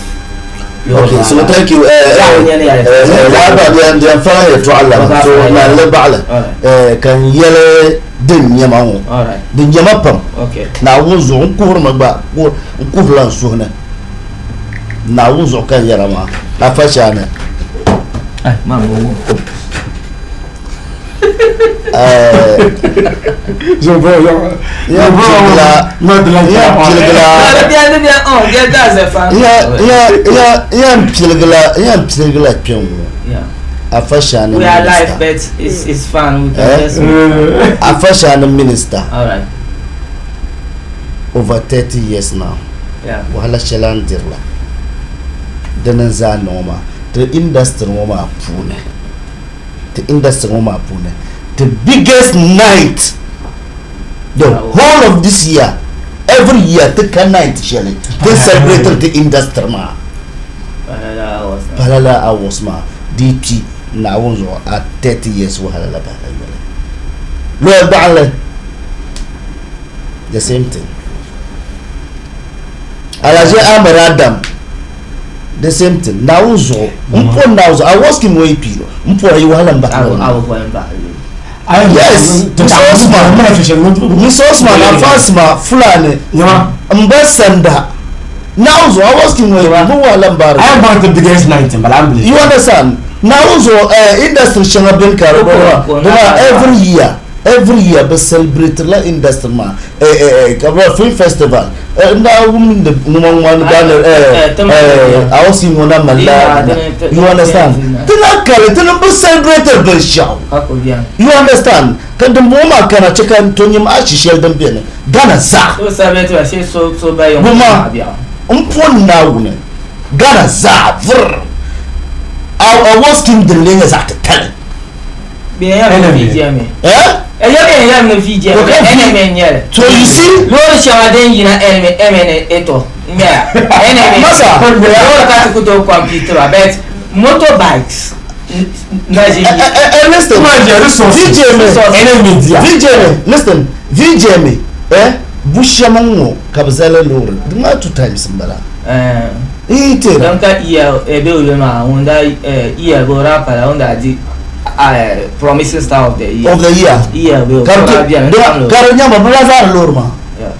loori Okay, maa so maa. thank you. Zaɣ nyɛli yɛli. Laaba diɛn fara yɛltɔɣa la Baba so fara na yɛli. li baɣali Alright. ka n yɛli din nyɛma ŋɔ Alright. din nyɛma pam Okay. Naawuni zuɣu n kuhirimi gba n kuhirila n suhu ni Naawuni zuɣu ka n yɛra maa afa shani. Ai, maa mo wo. So bro, yo. Yan piligila yan piligila yan piligila yan piligila kpɛŋ ŋɔ afa shani We are live, minister but it's fun. We can Eh? just move. Afa shani minister All right. over 30 years now. Yeah. Wahala shɛli a ni dirila dini n zaa niŋ maa ti industry ŋɔ maa puuni, ti industry ŋɔ maa puuni the biggest night the whole of this year, every year ti ka night shɛli ti celebrate ti industry maa. Parallel hours now. Parallel hours maa di kpi Naawuni zuɣu a 30 years wahala la bahila yoli loya gbaɣinli, the same thing. Alhaji Ahmed Adam, the same thing. Naawuni zuɣu n po Naawuni zuɣu a was kim ŋɔ yi kpi n pɔri yi wahala n bahi I will, yoli. I will go and buy you. Yes, Mr. Osman, Mr. Osman, Afasma, Fulani, n ba sanda Naawuni zuɣu a was kim ŋɔ yi kpi bi wahala n bahi. I am about the biggest night, but I'm You understand? Naawuni zuɣu industry shɛŋa beni ka di bɔŋɔ maa every year, every year bi celebrate la industry maa ka bi film festival n daa wum ni ŋuma ŋuma ni daa ni awasi ŋuna malila. You understand? Ti na kali ti ni bi celebrate binshaɣu. You understand? Ka din bɔŋɔ maa kana chɛ ka to nyim ashi shɛli din beni Ghana zaa buma n po Naawuni Ghana zaa vur awards team din lee nyɛ zaɣ titali. Eh? So you see, Loori shɛŋa din yina MN eto nyɛla NMA. Masa. Loori ka ti ku tooi compete ba, but motorbikes na ʒi. Listen, VJ me, VJ me, listen, VJ me, eh, bu shɛm n ŋɔ ka bi zali loori di maa two times n bala. Yi tera. Don ka EL ebe o maa ŋun daa EL bo daa pala ŋun daa di promising star of the year. Of the year. EL be o Ka daa biɛni tam ka di nyɛma bi lahi zaŋdi loori maa. Yeah.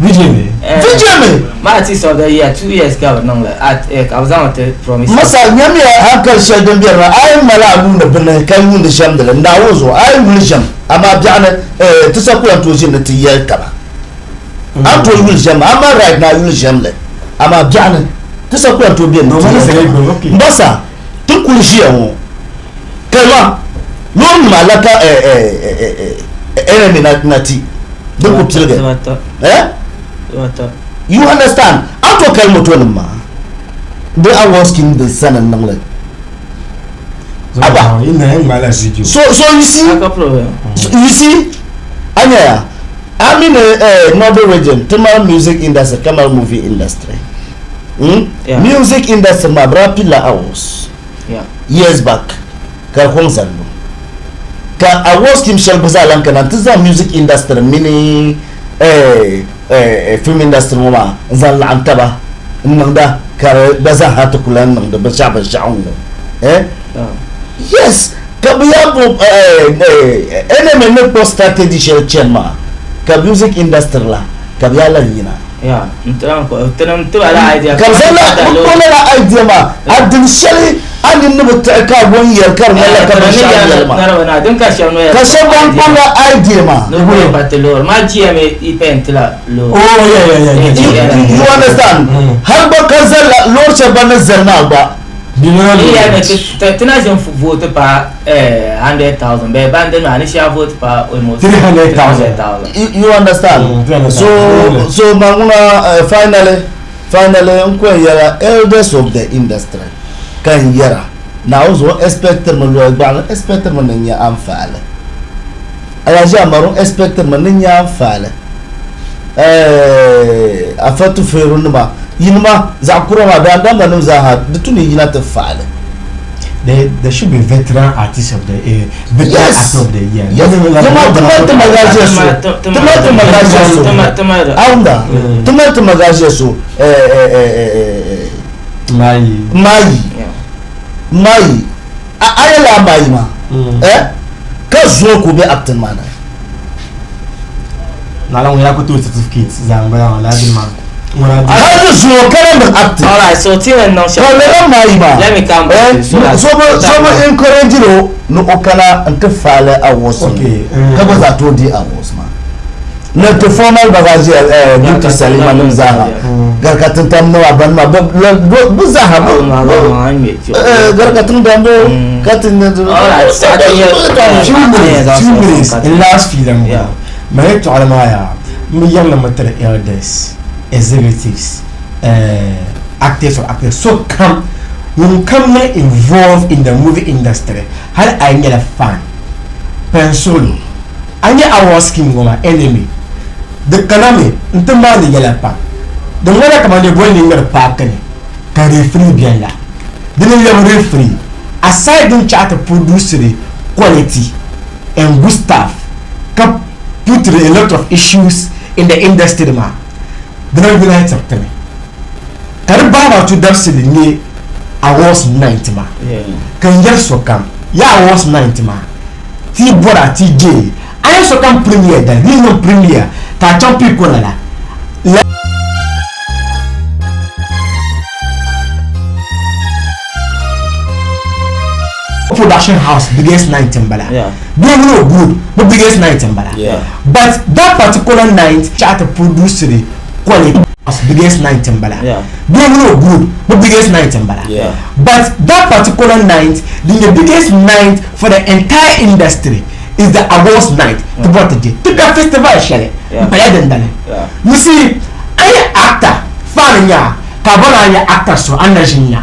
VJ me. VJ me. Ma artist of the year 2 years ka bi niŋ li at ka bi zaŋ ti promising. Masa nyamiya hankali shɛli din bɛni maa a yi mali a nuuni bini ka yuundi ʒɛmdili Naawuni zuɣu a yi yuli ʒɛm amaa biɛɣuni ti sa ku yɛn tooi ʒini ni ti yɛli taba a ni tooi yuli ʒɛm a mali right ni a yuli ʒɛmli amaa biɛɣuni ti sa ku yɛn tooi bɛni ni ti yɛli taba n ba sa ti kuli ʒiya ŋɔ kalima loori nima alaka enemy na ti din ku piligi, eh, you understand? A to kali moto nim maa di awards king din sani n niŋli. Aba. So you see, you see, anya I'm in a northern region, Tamil music industry, Tamil movie industry. Yeah. Music industry ma bra pila awards years back ka kɔŋ zallo ka awards team shɛli bi zaa lan kana n ti zaŋ music industry mini film industry ŋɔ maa n zaŋ laɣim taba n niŋda ka di gba zaa ha ti kuli lahi niŋdi binshaɣu binshaɣu ŋɔ, eh? Yes, ka bi yaa bo NMA ni kpuɣi strategy shɛli chani maa ka music industry la ka bi yaa lan yina. Yeah, ka bi zaŋla bi kpuɣi lala idea maa a din shɛli a nini ni bi tiɣi ka a bo n yɛli ka di ŋmanila ka binshaɣu n yɛli maa ka shɛba ban kpuɣila idea maa. Oh, yeah. You understand? Har gba ka zalila loori shɛba ban ni zali maa gba. Ti na ʒin vote pa 100,000 bɛɛ bandi maa ni shɛba vote pa almost 300,000. You understand? 300,000. So ma ŋuna finally n ko yɛra elders of the industry ka n yɛra Naawuni zuɣu expect mi lɔya gbaɣali expect mi ni nyɛ anfaali Alhaji Amaru expect mi ni nyɛ anfaali Afatu Feeru nima yinima zaɣ kura maa daadama nim zaaha di tu ni yina ti faali. There should be veteran artist of the veteran actor of the year. Yes. Tuma ti magajiya so tuma ti magajiya so aunda tuma ti magajiya so Mayi. Mayi mayi a ayala mayi ma eh ka zuwa ko be acting ma na. Na lan ya kuto certificate zan ba la bin ma. Hali ni zuŋɔ ka na niŋ acting. Alright, so ti yɛn niŋ shɛm. Ka lala maa yi maa. Let me come back to you so that. So bi so bi encourage o ni o kana n ti faali awards Okay, ka gba zaa tooi di awards maa. Ni ti formal gba zaa ʒiya eh, Beauty Salima nim zaaha garika tintam nima ban maa bi zaaha bi garika tintam bi ka ti Alright, so I can hear. Few minutes in last film ma yɛltɔɣali maa yaa n bi yɛrili mi tiri elders, executives, actors or actors so kam ŋun kam niŋ involved in the movie industry, hali a yi nyɛla fan pɛnsolo a nyɛ award scheme ŋɔ maa enemy di kana mi n ti maani yɛla pam. Di ŋmanila kamani di boli ni ŋmɛri paaki ni ka referee bɛni la, di ni lɛbi referee aside din chaɣi ti produceri quality and good staff ka put a lot of issues in the industry maa, di na unite ti mi ka di bahi dabisili nyɛ awards night maa ka n yɛri sokam ya awards night maa ti bɔra ti je a yɛ sokam premiere dali ni niŋ premiere ka a chaŋ piikona la. Production house biggest night n bala bee mini o group bi biggest night n bala, but that particular night chaɣa ti produce the quality house biggest night n bala bee mini o group bi biggest night n bala, but that particular night, the biggest night for the entire industry is the awards night. Ti bɔri ti je ti bɛ festival shɛli n pala dindali. You see, a yi actor fan nya ka bɔra a nyɛ actor so a na ʒin nya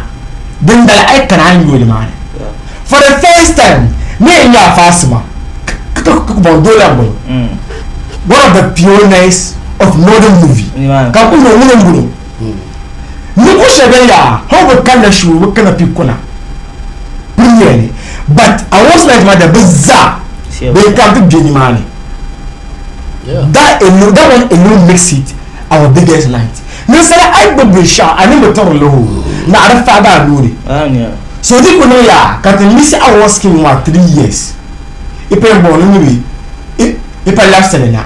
dindali a yi kana a ni yooli maa ni for the first time ne yi nya Faasima bɔn doo la n bɔŋɔ, one of the pioneers of modern movie, ka ku nyɛ ŋuni n bɔŋɔ ni ku shɛba yaa hɔn bi kanna shuu bi kana pikuna premiere ni, but awards night maa da bi zaa they come to be nimaani. That alone, that one alone makes it our biggest night. Ninsala ayi gbubi binshaɣu a ni bi tiri lihi na a di faagi a nuuni so di ku niŋ yaa ka ti miss award scheme maa 3 years i pɛn bɔŋɔ ni mi i pa labisili na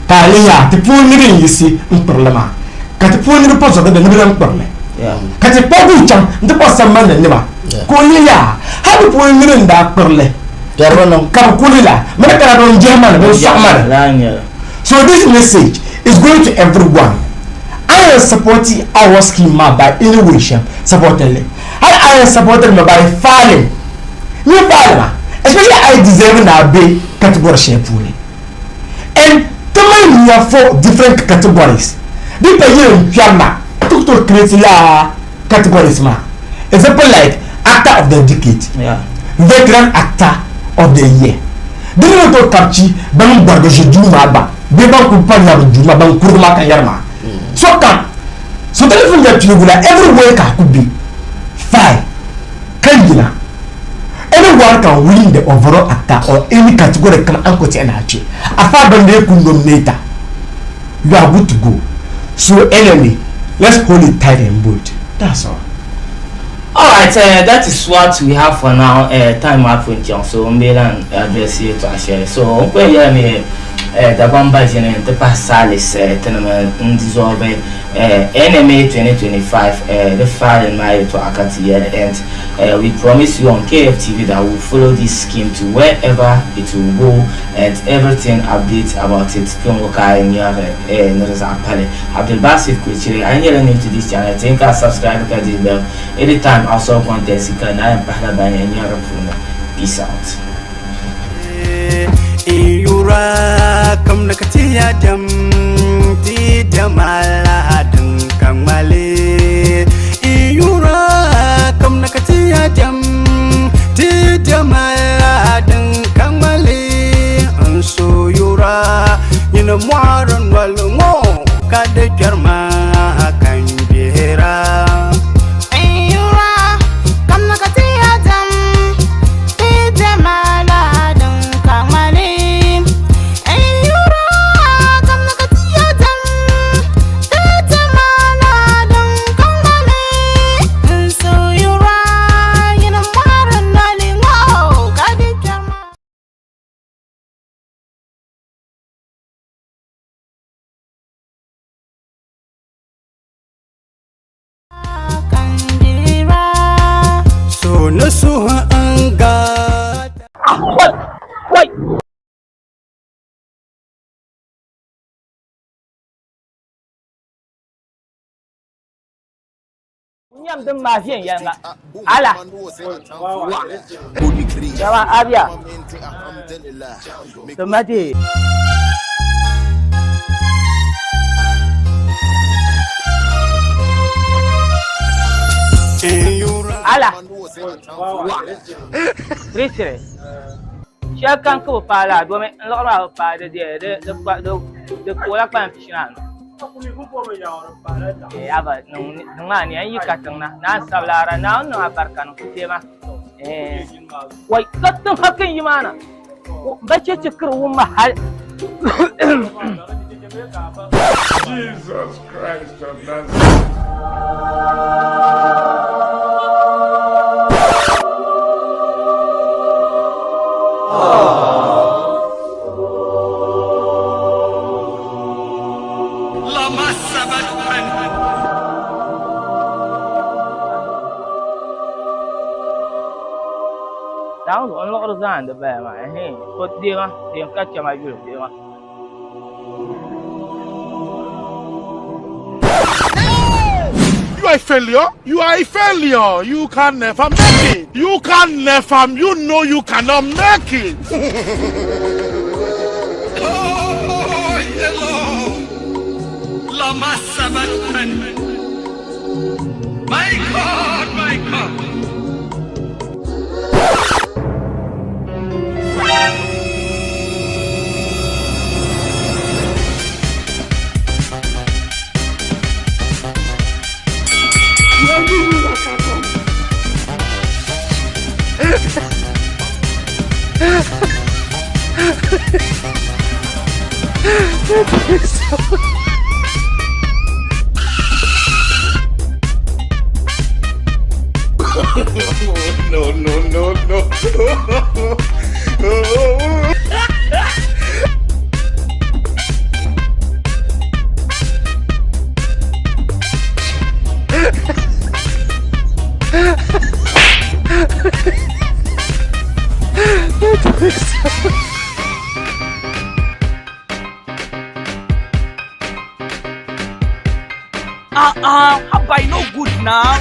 ka a lihi yaa ti puuni niri n yisi n kpirili maa ka ti puuni niri pa zuɣu ni bi lan kpirili ka ti kpagu chaŋ n ti kpa sambani nima ka o lihi yaa hali bi puuni niri n daa kpirili ka bi kuli la mini kana bin jɛhi mani bin sɔɣi mani. So this message is going to everyone. I am supporting our scheme ma by any way shape supporting it. I am supporting ma by filing ni file ma, especially I deserve na be category share puuni and tuma niya for different categories di pa yin kpɛrina to create la categories ma, example like actor of the decade, veteran actor of the year, di ni to kapchi ban gbarigi ʒi duu maa gba bee ban kuli pa nyabi duu maa ban kurigi maa ka yɛri maa so kam so telephone ya piligu la everywhere ka ku be file ka yina. Anyone can win the overall actor or any category kan an ko ti na che afa ban de ku nominate, you are good to go. So anyway, let's hold it tight and bold. That's all. All right, that is what we have for now. Time up for nkyɛn so n bɛ lan address yi tɔɣa shɛli so n kpɛ yɛli mi Dagbamba ʒini n ti pahi Salis tinima n dissolve NMA 2025 the filing maa yɛltɔɣa ka ti yɛli, and we promise you on KFTV that we will follow this scheme to wherever it will go and everything updates about it. Kpɛŋɔ ka a nyɛri ni di zaɣ pali. Abdulbasit Kuchiri, a nyɛla new to this channel, tin ka subscribe ka di bell anytime outside content ka na yɛn pahila ban yɛn nyɛri puuni. Peace out. Yura kam na ka ti ya dam ti jamala din kan male. Yura kam na ka ti ya dam ti jamala din kan male. N so yura nyina mɔɣiri noli ŋɔ ka di kpɛrima kan gbihira. Yura kam na ka ti ya dam ti jamala din ka ŋmali. Yura kam na ka ti ya dam ti jamala din. Ni suhi n gata. Nyam din maa viɛnyɛliŋga. Ala. Dama abia. Ti ma dee. Ala. Risiri. Shɛli kam ka bi paai laa domi n liɣiri maa bi paai di di koola kpalim pishi ni anu. Eh, aba niŋ maa ni an yi katiŋ na naan sabila ara naawuni niŋ abarika niŋ tema. Eh, wai ka tiŋ ha kin yi maa na ba cheche kiri wumma hal. Jesus Christ of Nazareth. Naawuni zuɣu n liɣiri zaandi baya maa ɛhɛn to deema deem ka chɛma yuli deema. You are a failure. You are a failure. You can never make it. You can never, you know you cannot make it. Oh, hello. Lama sabachthani. My God, my God. No, no, no, no. Ah ah, haba e no good now.